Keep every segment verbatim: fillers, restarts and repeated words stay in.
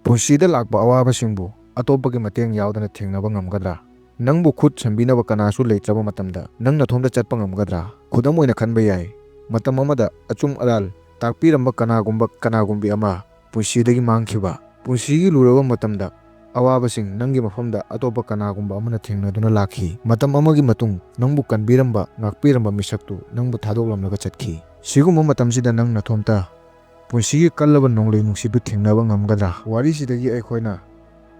ꯄꯨꯟꯁꯤꯗ ꯂꯥꯛꯄ ꯑꯋꯥꯕꯁꯤꯡꯕꯨ ꯑꯇꯣꯞꯄꯒꯤ ꯃꯇꯦꯡ ꯌꯥꯎꯗꯅ ꯊꯦꯡꯅꯕ ꯉꯝꯒꯗ꯭ꯔꯥ? ꯅꯪꯕꯨ ꯈꯨꯠ ꯁꯝꯕꯤꯅꯕ ꯀꯅꯥꯁꯨ ꯂꯩꯇ꯭ꯔꯕ ꯃꯇꯝꯗ ꯅꯪ ꯅꯊꯣꯝꯇ ꯆꯠꯄ ꯉꯝꯒꯗ꯭ꯔꯥ? ꯈꯨꯗꯝ ꯑꯣꯏꯅ ꯈꯟꯕ ꯌꯥꯏ, ꯃꯇꯝ ꯑꯃꯗ ꯑꯆꯨꯝ ꯑꯔꯥꯜ ꯇꯥꯛꯄꯤꯔꯝꯕ ꯀꯅꯥꯒꯨꯝꯕ ꯀꯅꯥꯒꯨꯝꯕꯤ ꯑꯃ ꯄꯨꯟꯁꯤꯗꯒꯤ ꯃꯥꯡꯈꯤꯕ꯫ ꯄꯨꯟꯁꯤꯒꯤ ꯂꯨꯔꯕ ꯃꯇꯝꯗ ꯑꯋꯥꯕꯁꯤꯡ ꯅꯪꯒꯤ ꯃꯐꯝꯗ ꯑꯇꯣꯞꯄ ꯀꯅꯥꯒꯨꯝꯕ ꯑꯃꯅ ꯊꯦꯡꯅꯗꯨꯅ ꯂꯥꯛꯈꯤ꯫ ꯃꯇꯝ ꯑꯃꯒꯤ ꯃꯇꯨꯡ ꯅꯪꯕꯨ ꯀꯟꯕꯤꯔꯝꯕ, ꯉꯥꯛꯄꯤꯔꯝꯕ ꯃꯤꯁꯛꯇꯨ ꯅꯪꯕꯨ ꯊꯥꯗꯣꯛꯂꯝꯂꯒ ꯆꯠꯈꯤ꯫ ꯁꯤꯒꯨꯝꯕ ꯃꯇꯝꯁꯤꯗ ꯅꯪ ꯅꯊꯣꯝꯇ ꯄꯨꯟꯁꯤꯒꯤ ꯀꯜꯂꯕ ꯅꯣꯡꯂꯩ ꯅꯨꯡꯁꯤꯠꯄꯨ ꯊꯦꯡꯅꯕ ꯉꯝꯒꯗ꯭ꯔꯥ? ꯋꯥꯔꯤꯁꯤꯗꯒꯤ ꯑꯩꯈꯣꯏꯅ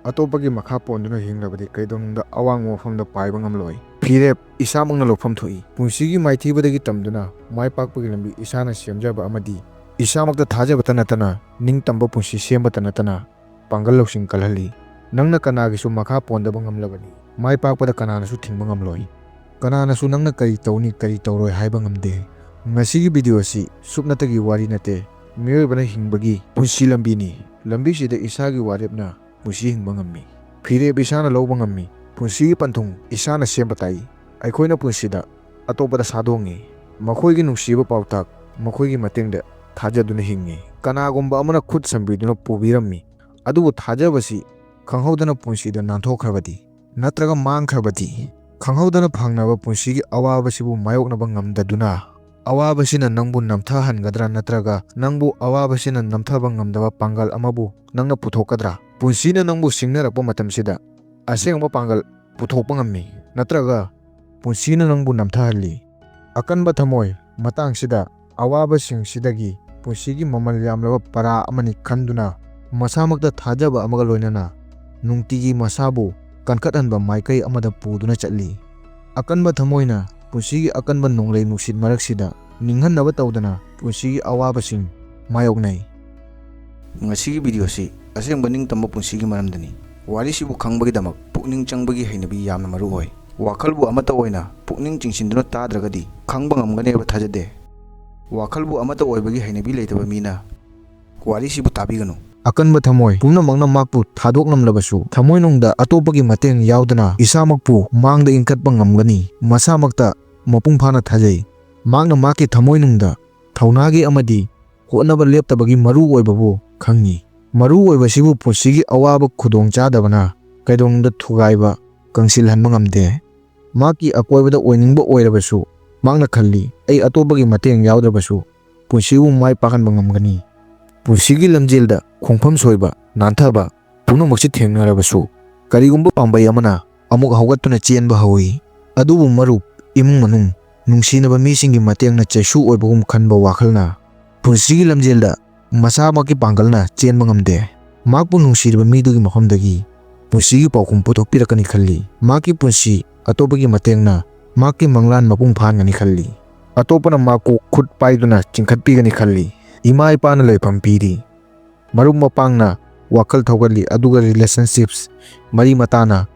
ꯑꯇꯣꯞꯄꯒꯤ ꯃꯈꯥ ꯄꯣꯟꯗꯨꯅ ꯍꯤꯡꯂꯕꯗꯤ ꯀꯩꯗꯧꯅꯨꯡꯗ ꯑꯋꯥꯡꯕ ꯃꯐꯝꯗ ꯄꯥꯏꯕ ꯉꯝꯂꯣꯏ꯫ ꯐꯤꯔꯦꯞ ꯏꯁꯥꯃꯛꯅ ꯂꯧꯐꯝ ꯊꯣꯛꯏ꯫ ꯄꯨꯟꯁꯤꯒꯤ ꯃꯥꯏꯊꯤꯕꯗꯒꯤ ꯇꯝꯗꯨꯅ ꯃꯥꯏ ꯄꯥꯛꯄꯒꯤ ꯂꯝꯕꯤ ꯏꯁꯥꯅ ꯁꯦꯝꯖꯕ ꯑꯃꯗꯤ ꯏꯁꯥꯃꯛꯇ ꯊꯥꯖꯕꯇ ꯅꯠꯇꯅ ꯅꯤꯡꯇꯝꯕ ꯄꯨꯟꯁꯤ ꯁꯦꯝꯕꯇ ꯅꯠꯇꯅ ꯄꯥꯡꯒꯜ ꯂꯧꯁꯤꯡ ꯀꯜꯍꯜꯂꯤ꯫ ꯅꯪꯅ ꯀꯅꯥꯒꯤꯁꯨ ꯃꯈꯥ ꯄꯣꯟꯗꯕ ꯉꯝꯂꯕꯗꯤ ꯃꯥꯏ ꯄꯥꯛꯄꯗ ꯀꯅꯥꯅꯁꯨ ꯊꯤꯡꯕ ꯉꯝꯂꯣꯏ꯫ ꯀꯅꯥꯅꯁꯨ ꯅꯪꯅ ꯀꯔꯤ ꯇꯧꯅꯤ, ꯀꯔꯤ ꯇꯧꯔꯣꯏ ꯍꯥꯏꯕ ꯉꯝꯗꯦ꯫ ꯉꯁꯤꯒꯤ ꯚꯤꯗꯤꯑꯣ ꯑꯁꯤ ꯁꯨꯞꯅꯇꯒꯤ ꯋꯥꯔꯤ ꯅꯠꯇꯦ, ꯃꯤꯑꯣꯏꯕꯅ ꯍꯤꯡꯕꯒꯤ ꯄꯨꯟꯁꯤ ꯂꯝꯕꯤꯅꯤ꯫ ꯂꯝꯕꯤꯁꯤꯗ ꯏꯁꯥꯒꯤ ꯋꯥꯔꯦꯞꯅ ꯄꯨꯟꯁꯤ ꯍꯤꯡꯕ ꯉꯝꯃꯤ꯫ ꯐꯤꯔꯦꯞ ꯏꯁꯥꯅ ꯂꯧꯕ ꯉꯝꯃꯤ꯫ ꯄꯨꯟꯁꯤꯒꯤ ꯄꯟꯊꯨꯡ ꯏꯁꯥꯅ ꯁꯦꯝꯕ ꯇꯥꯏ꯫ ꯑꯩꯈꯣꯏꯅ ꯄꯨꯟꯁꯤꯗ ꯑꯇꯣꯞꯄꯗ ꯁꯥꯗꯣꯡꯉꯤ꯫ ꯃꯈꯣꯏꯒꯤ ꯅꯨꯡꯁꯤꯕ ꯄꯥꯎꯇꯥꯛ, ꯃꯈꯣꯏꯒꯤ ꯃꯇꯦꯡꯗ ꯊꯥꯖꯗꯨꯅ ꯍꯤꯡꯉꯤ꯫ ꯀꯅꯥꯒꯨꯝꯕ ꯑꯃꯅ ꯈꯨꯠ ꯁꯝꯕꯤꯗꯨꯅ ꯄꯨꯕꯤꯔꯝꯃꯤ, ꯑꯗꯨꯕꯨ ꯊꯥꯖꯕꯁꯤ ꯈꯪꯍꯧꯗꯅ ꯄꯨꯟꯁꯤꯗ ꯅꯥꯟꯊꯣꯛꯈ꯭ꯔꯕꯗꯤ, ꯅꯠꯇ꯭ꯔꯒ ꯃꯥꯡꯈ꯭ꯔꯕꯗꯤ, ꯈꯪꯍꯧꯗꯅ ꯐꯪꯅꯕ ꯄꯨꯟꯁꯤꯒꯤ ꯑꯋꯥꯕꯁꯤꯕꯨ ꯃꯥꯌꯣꯛꯅꯕ ꯉꯝꯗꯗꯨꯅ, ꯑꯋꯥꯕꯁꯤꯅ ꯅꯪꯕꯨ ꯅꯝꯊꯍꯟꯒꯗ꯭ꯔꯥ, ꯅꯠꯇ꯭ꯔꯒ ꯅꯪꯕꯨ ꯑꯋꯥꯕꯁꯤꯅ ꯅꯝꯊꯕ ꯉꯝꯗꯕ ꯄꯥꯡꯒꯜ ꯑꯃꯕꯨ ꯅꯪꯅ ꯄꯨꯊꯣꯛꯀꯗ꯭ꯔꯥ? ꯄꯨꯟꯁꯤꯅ ꯅꯪꯕꯨ ꯁꯤꯡꯅꯔꯛꯄ ꯃꯇꯝꯁꯤꯗ ꯑꯁꯦꯡꯕ ꯄꯥꯡꯒꯜ ꯄꯨꯊꯣꯛꯄ ꯉꯝꯃꯤ, ꯅꯠꯇ꯭ꯔꯒ ꯄꯨꯟꯁꯤꯅ ꯅꯪꯕꯨ ꯅꯝꯊꯍꯜꯂꯤ꯫ ꯑꯀꯟꯕ ꯊꯃꯣꯏ ꯃꯇꯥꯡꯁꯤꯗ ꯑꯋꯥꯕꯁꯤꯡꯁꯤꯗꯒꯤ ꯄꯨꯟꯁꯤꯒꯤ ꯃꯃꯜ ꯌꯥꯝꯂꯕ ꯄꯔꯥ ꯑꯃꯅꯤ ꯈꯟꯗꯨꯅ ꯃꯁꯥꯃꯛꯇ ꯊꯥꯖꯕ ꯑꯃꯒ ꯂꯣꯏꯅꯅ ꯅꯨꯡꯇꯤꯒꯤ ꯃꯁꯥꯕꯨ ꯀꯟꯈꯠꯍꯟꯕ ꯃꯥꯏꯀꯩ ꯑꯃꯗ ꯄꯨꯗꯨꯅ ꯆꯠꯂꯤ꯫ ꯑꯀꯟꯕ ꯊꯃꯣꯏꯅ ꯄꯨꯟꯁꯤꯒꯤ ꯑꯀꯟꯕ ꯅꯣꯡꯂꯩ ꯅꯨꯡꯁꯤꯠ ꯃꯔꯛꯁꯤꯗ ꯅꯤꯡꯍꯟꯅꯕ ꯇꯧꯗꯅ ꯄꯨꯟꯁꯤꯒꯤ ꯑꯋꯥꯕꯁꯤꯡ ꯃꯥꯌꯣꯛꯅꯩ꯫ ꯉꯁꯤꯒꯤ ꯚꯤꯗꯤꯑꯣꯁꯤ ꯑꯁꯦꯡꯕ ꯅꯤꯡꯇꯝꯕ ꯄꯨꯟꯁꯤꯒꯤ ꯃꯔꯝꯗꯅꯤ꯫ ꯋꯥꯔꯤꯁꯤꯕꯨ ꯈꯪꯕꯒꯤꯗꯃꯛ ꯄꯨꯛꯅꯤꯡ ꯆꯪꯕꯒꯤ ꯍꯩꯅꯕꯤ ꯌꯥꯝꯅ ꯃꯔꯨ ꯑꯣꯏ꯫ ꯋꯥꯈꯜꯕꯨ ꯑꯃꯠꯇ ꯑꯣꯏꯅ ꯄꯨꯛꯅꯤꯡ ꯆꯤꯡꯁꯤꯟꯗꯨꯅ ꯇꯥꯗ꯭ꯔꯒꯗꯤ ꯈꯪꯕ ꯉꯝꯒꯅꯦꯕ ꯊꯥꯖꯗꯦ꯫ ꯋꯥꯈꯜꯕꯨ ꯑꯃꯠꯇ ꯑꯣꯏꯕꯒꯤ ꯍꯩꯅꯕꯤ ꯂꯩꯇꯕ ꯃꯤꯅ ꯋꯥꯔꯤꯁꯤꯕꯨ ꯇꯥꯕꯤꯒꯅꯨ꯫ ꯑꯀꯟꯕ ꯊꯃꯣꯏ ꯄꯨꯝꯅꯃꯛꯅ ꯃꯍꯥꯛꯄꯨ ꯊꯥꯗꯣꯛꯂꯝꯂꯕꯁꯨ, ꯊꯃꯣꯏꯅꯨꯡꯗ ꯑꯇꯣꯞꯄꯒꯤ ꯃꯇꯦꯡ ꯌꯥꯎꯗꯅ ꯏꯁꯥꯃꯛꯄꯨ ꯃꯥꯡꯗ ꯏꯟꯈꯠꯄ ꯉꯝꯒꯅꯤ꯫ ꯃꯁꯥꯃꯛꯇ ꯃꯄꯨꯡ ꯐꯥꯅ ꯊꯥꯖꯩ꯫ ꯃꯍꯥꯛꯅ ꯃꯍꯥꯛꯀꯤ ꯊꯃꯣꯏꯅꯨꯡꯗ ꯊꯧꯅꯥꯒꯤ ꯑꯃꯗꯤ ꯍꯣꯠꯅꯕ ꯂꯦꯞꯇꯕꯒꯤ ꯃꯔꯨ ꯑꯣꯏꯕꯕꯨ ꯈꯪꯉꯤ꯫ ꯃꯔꯨ ꯑꯣꯏꯕꯁꯤꯕꯨ ꯄꯨꯟꯁꯤꯒꯤ ꯑꯋꯥꯕ ꯈꯨꯗꯣꯡꯆꯥꯗꯕꯅ ꯀꯩꯗꯧꯅꯨꯡꯗ ꯊꯨꯒꯥꯏꯕ, ꯀꯪꯁꯤꯜꯍꯟꯕ ꯉꯝꯗꯦ꯫ ꯃꯍꯥꯛꯀꯤ ꯑꯀꯣꯏꯕꯗ ꯑꯣꯏꯅꯤꯡꯕ ꯑꯣꯏꯔꯕꯁꯨ, ꯃꯍꯥꯛꯅ ꯈꯜꯂꯤ, "ꯑꯩ ꯑꯇꯣꯞꯄꯒꯤ ꯃꯇꯦꯡ ꯌꯥꯎꯗ꯭ꯔꯕꯁꯨ ꯄꯨꯟꯁꯤꯕꯨ ꯃꯥꯏ ꯄꯥꯛꯍꯟꯕ ꯉꯝꯒꯅꯤ"꯫ ꯄꯨꯟꯁꯤꯒꯤ ꯂꯝꯖꯦꯜꯗ ꯈꯣꯡꯐꯝ ꯁꯣꯏꯕ, ꯅꯥꯟꯊꯕ ꯄꯨꯝꯅꯃꯛꯁꯤ ꯊꯦꯡꯅꯔꯕꯁꯨ, ꯀꯔꯤꯒꯨꯝꯕ ꯄꯥꯝꯕꯩ ꯑꯃꯅ ꯑꯃꯨꯛ ꯍꯧꯒꯠꯇꯨꯅ ꯆꯦꯟꯕ ꯍꯧꯏ꯫ ꯑꯗꯨꯕꯨ ꯃꯔꯨꯞ, ꯏꯃꯨꯡ ꯃꯅꯨꯡ, ꯅꯨꯡꯁꯤꯅꯕ ꯃꯤꯁꯤꯡꯒꯤ ꯃꯇꯦꯡꯅ ꯆꯩꯁꯨ ꯑꯣꯏꯕꯒꯨꯝ ꯈꯟꯕ ꯋꯥꯈꯜꯅ ꯄꯨꯟꯁꯤꯒꯤ ꯂꯝꯖꯦꯜꯗ ꯃꯁꯥꯃꯛꯀꯤ ꯄꯥꯡꯒꯜꯅ ꯆꯦꯟꯕ ꯉꯝꯗꯦ꯫ ꯃꯍꯥꯛꯄꯨ ꯅꯨꯡꯁꯤꯔꯤꯕ ꯃꯤꯗꯨꯒꯤ ꯃꯐꯝꯗꯒꯤ ꯄꯨꯟꯁꯤꯒꯤ ꯄꯥꯎꯈꯨꯝ ꯄꯨꯊꯣꯛꯄꯤꯔꯛꯀꯅꯤ ꯈꯜꯂꯤ꯫ ꯃꯍꯥꯛꯀꯤ ꯄꯨꯟꯁꯤ ꯑꯇꯣꯞꯄꯒꯤ ꯃꯇꯦꯡꯅ ꯃꯍꯥꯛꯀꯤ ꯃꯪꯂꯥꯟ ꯃꯄꯨꯡ ꯐꯥꯍꯟꯒꯅꯤ ꯈꯜꯂꯤ꯫ ꯑꯇꯣꯞꯄꯅ ꯃꯍꯥꯛꯄꯨ ꯈꯨꯠ ꯄꯥꯏꯗꯨꯅ ꯆꯤꯡꯈꯠꯄꯤꯒꯅꯤ ꯈꯜꯂꯤ꯫ ꯏꯃꯥ ꯏꯄꯥꯅ ꯂꯩꯐꯝ ꯄꯤꯔꯤ꯫ ꯃꯔꯨꯞ ꯃꯄꯥꯡꯅ ꯋꯥꯈꯜ ꯊꯧꯒꯠꯂꯤ, ꯑꯗꯨꯒ relationships, ꯃꯔꯤ ꯃꯇꯥꯅ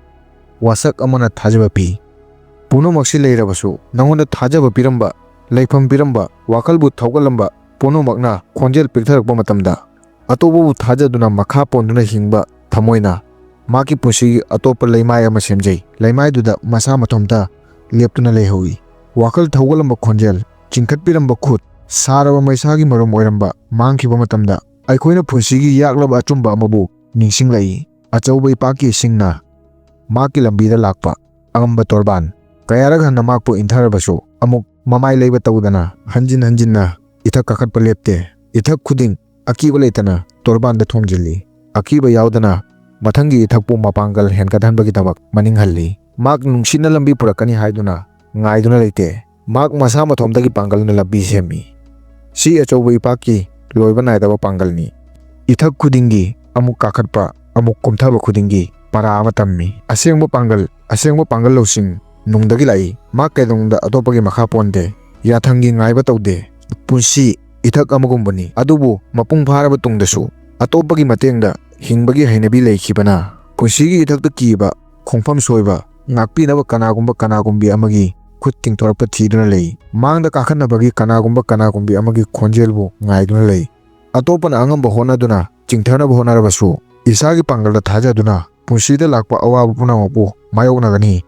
ꯋꯥꯁꯛ ꯑꯃꯅ ꯊꯥꯖꯕ ꯄꯤ꯫ ꯄꯨꯝꯅꯃꯛꯁꯤ ꯂꯩꯔꯕꯁꯨ, ꯅꯉꯣꯟꯗ ꯊꯥꯖꯕ ꯄꯤꯔꯝꯕ, ꯂꯩꯐꯝ ꯄꯤꯔꯝꯕ, ꯋꯥꯈꯜꯕꯨ ꯊꯧꯒꯠꯂꯝꯕ ꯄꯨꯝꯅꯃꯛꯅ ꯈꯣꯟꯖꯦꯜ ꯄꯤꯛꯊꯔꯛꯄ ꯃꯇꯝꯗ, ꯑꯇꯣꯞꯄꯕꯨ ꯊꯥꯖꯗꯨꯅ ꯃꯈꯥ ꯄꯣꯟꯗꯨꯅ ꯍꯤꯡꯕ ꯊꯃꯣꯏꯅ ꯃꯍꯥꯛꯀꯤ ꯄꯨꯟꯁꯤꯒꯤ ꯑꯇꯣꯞꯄ ꯂꯩꯃꯥꯏ ꯑꯃ ꯁꯦꯝꯖꯩ꯫ ꯂꯩꯃꯥꯏꯗꯨꯗ ꯃꯁꯥ ꯃꯊꯣꯝꯇ ꯂꯦꯞꯇꯨꯅ ꯂꯩꯍꯧꯏ꯫ ꯋꯥꯈꯜ ꯊꯧꯒꯠꯂꯝꯕ ꯈꯣꯟꯖꯦꯜ, ꯆꯤꯡꯈꯠꯄꯤꯔꯝꯕ ꯈꯨꯠ, ꯁꯥꯔꯕ ꯃꯩꯁꯥꯒꯤ ꯃꯔꯨꯝ ꯑꯣꯏꯔꯝꯕ ꯃꯥꯡꯈꯤꯕ ꯃꯇꯝꯗ, ꯑꯩꯈꯣꯏꯅ ꯄꯨꯟꯁꯤꯒꯤ ꯌꯥꯛꯂꯕ ꯑꯆꯨꯝꯕ ꯑꯃꯕꯨ ꯅꯤꯡꯁꯤꯡꯂꯛꯏ꯫ ꯑꯆꯧꯕ ꯏꯄꯥꯛꯀꯤ ꯏꯁꯤꯡꯅ ꯃꯍꯥꯛꯀꯤ ꯂꯝꯕꯤꯗ ꯂꯥꯛꯄ ꯑꯉꯝꯕ ꯇꯣꯔꯕꯥꯟ꯫ ꯀꯌꯥꯔꯛ ꯍꯟꯅ ꯃꯍꯥꯛꯄꯨ ꯏꯟꯊꯔꯕꯁꯨ, ꯑꯃꯨꯛ ꯃꯃꯥꯏ ꯂꯩꯕ ꯇꯧꯗꯅ ꯍꯟꯖꯤꯟ ꯍꯟꯖꯤꯟꯅ ꯏꯊꯛ ꯀꯥꯈꯠꯄ ꯂꯦꯞꯇꯦ꯫ ꯏꯊꯛ ꯈꯨꯗꯤꯡ ꯑꯀꯤꯕ ꯂꯩꯇꯅ ꯇꯣꯔꯕꯥꯟꯗ ꯊꯣꯝꯖꯤꯜꯂꯤ꯫ ꯑꯀꯤꯕ ꯌꯥꯎꯗꯅ ꯃꯊꯪꯒꯤ ꯏꯊꯛꯄꯨ ꯃꯄꯥꯡꯒꯜ ꯍꯦꯟꯒꯠꯍꯟꯕꯒꯤꯗꯃꯛ ꯃꯅꯤꯡ ꯍꯜꯂꯤ꯫ ꯃꯍꯥꯛ ꯅꯨꯡꯁꯤꯠꯅ ꯂꯝꯕꯤ ꯄꯨꯔꯛꯀꯅꯤ ꯍꯥꯏꯗꯨꯅ ꯉꯥꯏꯗꯨꯅ ꯂꯩꯇꯦ꯫ ꯃꯍꯥꯛ ꯃꯁꯥ ꯃꯊꯣꯝꯗꯒꯤ ꯄꯥꯡꯒꯜꯅ ꯂꯝꯕꯤ ꯁꯦꯝꯃꯤ꯫ ꯁꯤ ꯑꯆꯧꯕ ꯏꯄꯥꯛꯀꯤ ꯂꯣꯏꯕ ꯅꯥꯏꯗꯕ ꯄꯥꯡꯒꯜꯅꯤ꯫ ꯏꯊꯛ ꯈꯨꯗꯤꯡꯒꯤ ꯑꯃꯨꯛ ꯀꯥꯈꯠꯄ, ꯑꯃꯨꯛ ꯀꯨꯝꯊꯕ ꯈꯨꯗꯤꯡꯒꯤ ꯄꯔꯥ ꯑꯃ ꯇꯝꯃꯤ꯫ ꯑꯁꯦꯡꯕ ꯄꯥꯡꯒꯜ, ꯑꯁꯦꯡꯕ ꯄꯥꯡꯒꯜ ꯂꯧꯁꯤꯡ ꯅꯨꯡꯗꯒꯤ ꯂꯥꯛꯏ꯫ ꯃꯍꯥꯛ ꯀꯩꯗꯧꯅꯨꯡꯗ ꯑꯇꯣꯞꯄꯒꯤ ꯃꯈꯥ ꯄꯣꯟꯗꯦ꯫ ꯌꯥꯊꯪꯒꯤ ꯉꯥꯏꯕ ꯇꯧꯗꯦ꯫ ꯄꯨꯟꯁꯤ ꯏꯊꯛ ꯑꯃꯒꯨꯝꯕꯅꯤ꯫ ꯑꯗꯨꯕꯨ ꯃꯄꯨꯡ ꯐꯥꯔꯕ ꯇꯨꯡꯗꯁꯨ ꯑꯇꯣꯞꯄꯒꯤ ꯃꯇꯦꯡꯗ ꯍꯤꯡꯕꯒꯤ ꯍꯩꯅꯕꯤ ꯂꯩꯈꯤꯕꯅ, ꯄꯨꯟꯁꯤꯒꯤ ꯏꯊꯛꯇ ꯀꯤꯕ, ꯈꯣꯡꯐꯝ ꯁꯣꯏꯕ, ꯉꯥꯛꯄꯤꯅꯕ ꯀꯅꯥꯒꯨꯝꯕ ꯀꯅꯥꯒꯨꯝꯕꯤ ꯑꯃꯒꯤ ꯈꯨꯠ ꯇꯤꯡꯊꯣꯔꯛꯄ ꯊꯤꯗꯨꯅ ꯂꯩ꯫ ꯃꯥꯡꯗ ꯀꯥꯈꯠꯅꯕꯒꯤ ꯀꯅꯥꯒꯨꯝꯕ ꯀꯅꯥꯒꯨꯝꯕꯤ ꯑꯃꯒꯤ ꯈꯣꯟꯖꯦꯜꯕꯨ ꯉꯥꯏꯗꯨꯅ ꯂꯩ꯫ ꯑꯇꯣꯞꯄꯅ ꯑꯉꯝꯕ ꯍꯣꯠꯅꯗꯨꯅ, ꯆꯤꯡꯊꯅꯕ ꯍꯣꯠꯅꯔꯕꯁꯨ, ꯏꯁꯥꯒꯤ ꯄꯥꯡꯒꯜꯗ ꯊꯥꯖꯗꯨꯅ ꯄꯨꯟꯁꯤꯗ ꯂꯥꯛꯄ ꯑꯋꯥꯕ ꯄꯨꯝꯅꯃꯛꯄꯨ ꯃꯥꯌꯣꯛꯅꯒꯅꯤ꯫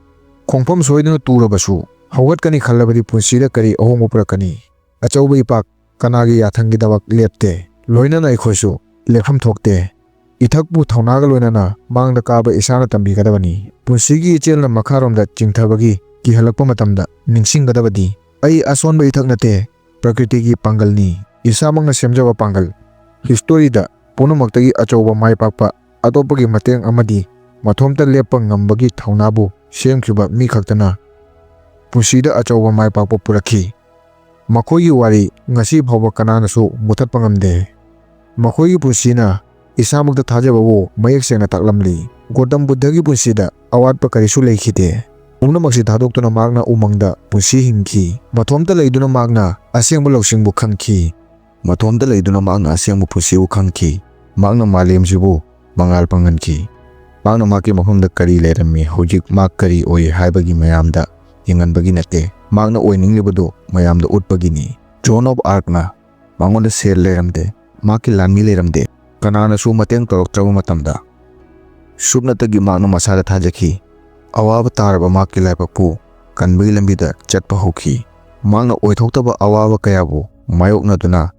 ꯈꯣꯡꯐꯝ ꯁꯣꯏꯗꯨꯅ ꯇꯨꯔꯕꯁꯨ, ꯍꯧꯒꯠꯀꯅꯤ ꯈꯜꯂꯕꯗꯤ ꯄꯨꯟꯁꯤꯗ ꯀꯔꯤ ꯑꯍꯣꯡꯕ ꯄꯨꯔꯛꯀꯅꯤ? ꯑꯆꯧꯕ ꯏꯄꯥꯛ ꯀꯅꯥꯒꯤ ꯌꯥꯊꯪꯒꯤꯗꯃꯛ ꯂꯦꯞꯇꯦ꯫ ꯂꯣꯏꯅꯅ ꯑꯩꯈꯣꯏꯁꯨ ꯂꯦꯞꯐꯝ ꯊꯣꯛꯇꯦ꯫ ꯏꯊꯛꯄꯨ ꯊꯧꯅꯥꯒ ꯂꯣꯏꯅꯅ ꯃꯥꯡꯗ ꯀꯥꯕ ꯏꯁꯥꯅ ꯇꯝꯕꯤꯒꯗꯕꯅꯤ꯫ ꯄꯨꯟꯁꯤꯒꯤ ꯏꯆꯦꯜꯅ ꯃꯈꯥꯔꯣꯝꯗ ꯆꯤꯡꯊꯕꯒꯤ ꯀꯤꯍꯜꯂꯛꯄ ꯃꯇꯝꯗ ꯅꯤꯡꯁꯤꯡꯒꯗꯕꯗꯤ, "ꯑꯩ ꯑꯁꯣꯟꯕ ꯏꯊꯛ ꯅꯠꯇꯦ, ꯄ꯭ꯔꯀ꯭ꯔꯤꯇꯤꯒꯤ ꯄꯥꯡꯒꯜꯅꯤ, ꯏꯁꯥꯃꯛꯅ ꯁꯦꯝꯖꯕ ꯄꯥꯡꯒꯜ"꯫ ꯍꯤꯁꯇꯣꯔꯤꯗ ꯄꯨꯝꯅꯃꯛꯇꯒꯤ ꯑꯆꯧꯕ ꯃꯥꯏ ꯄꯥꯛꯄ, ꯑꯇꯣꯞꯄꯒꯤ ꯃꯇꯦꯡ ꯑꯃꯗꯤ ꯃꯊꯣꯝꯇ ꯂꯦꯞꯄ ꯉꯝꯕꯒꯤ ꯊꯧꯅꯥꯕꯨ ꯁꯦꯝꯈꯤꯕ ꯃꯤ ꯈꯛꯇꯅ ꯄꯨꯟꯁꯤꯗ ꯑꯆꯧꯕ ꯃꯥꯏ ꯄꯥꯛꯄ ꯄꯨꯔꯛꯈꯤ꯫ ꯃꯈꯣꯏꯒꯤ ꯋꯥꯔꯤ ꯉꯁꯤ ꯐꯥꯎꯕ ꯀꯅꯥꯅꯁꯨ ꯃꯨꯊꯠꯄ ꯉꯝꯗꯦ꯫ ꯃꯈꯣꯏꯒꯤ ꯄꯨꯟꯁꯤꯅ ꯏꯁꯥꯃꯛꯇ ꯊꯥꯖꯕꯕꯨ ꯃꯌꯦꯛ ꯁꯦꯡꯅ ꯇꯥꯛꯂꯝꯂꯤ꯫ ꯒꯣꯇꯝ ꯕꯨꯗꯙꯒꯤ ꯄꯨꯟꯁꯤꯗ ꯑꯋꯥꯠꯄ ꯀꯔꯤꯁꯨ ꯂꯩꯈꯤꯗꯦ꯫ ꯄꯨꯝꯅꯃꯛꯁꯤ ꯊꯥꯗꯣꯛꯇꯨꯅ ꯃꯍꯥꯛꯅ ꯎꯃꯪꯗ ꯄꯨꯟꯁꯤ ꯍꯤꯡꯈꯤ꯫ ꯃꯊꯣꯝꯇ ꯂꯩꯗꯨꯅ ꯃꯍꯥꯛꯅ ꯑꯁꯦꯡꯕ ꯂꯧꯁꯤꯡꯕꯨ ꯈꯪꯈꯤ꯫ ꯃꯊꯣꯝꯇ ꯂꯩꯗꯨꯅ ꯃꯍꯥꯛꯅ ꯑꯁꯦꯡꯕ ꯄꯨꯟꯁꯤꯕꯨ ꯈꯪꯈꯤ꯫ ꯃꯍꯥꯛꯅ ꯃꯥꯂꯦꯝꯁꯤꯕꯨ ꯃꯉꯥꯜ ꯐꯪꯍꯟꯈꯤ꯫ ꯃꯍꯥꯛꯅ ꯃꯍꯥꯛꯀꯤ ꯃꯐꯝꯗ ꯀꯔꯤ ꯂꯩꯔꯝꯃꯤ, ꯍꯧꯖꯤꯛ ꯃꯍꯥꯛ ꯀꯔꯤ ꯑꯣꯏ ꯍꯥꯏꯕꯒꯤ ꯃꯌꯥꯝꯗ ꯌꯦꯡꯍꯟꯕꯒꯤ ꯅꯠꯇꯦ꯫ ꯃꯍꯥꯛꯅ ꯑꯣꯏꯅꯤꯡꯂꯤꯕꯗꯨ ꯃꯌꯥꯝꯗ ꯎꯠꯄꯒꯤꯅꯤ꯫ ꯖꯣꯟ ꯑꯣꯐ ꯑꯥꯔꯛꯅ ꯃꯉꯣꯟꯗ ꯁꯦꯜ ꯂꯩꯔꯝꯗꯦ, ꯃꯍꯥꯛꯀꯤ ꯂꯥꯟꯃꯤ ꯂꯩꯔꯝꯗꯦ, ꯀꯅꯥꯅꯁꯨ ꯃꯇꯦꯡ ꯇꯧꯔꯛꯇ꯭ꯔꯕ ꯃꯇꯝꯗ, ꯁꯨꯞꯅꯇꯒꯤ ꯃꯍꯥꯛꯅ ꯃꯁꯥꯗ ꯊꯥꯖꯈꯤ꯫ ꯑꯋꯥꯕ ꯇꯥꯔꯕ ꯃꯍꯥꯛꯀꯤ ꯂꯥꯏꯕꯛꯄꯨ ꯀꯟꯕꯒꯤ ꯂꯝꯕꯤꯗ ꯆꯠꯄ ꯍꯧꯈꯤ꯫ ꯃꯍꯥꯛꯅ ꯑꯣꯏꯊꯣꯛꯇꯕ ꯑꯋꯥꯕ ꯀꯌꯥꯕꯨ ꯃꯥꯌꯣꯛꯅꯗꯨꯅ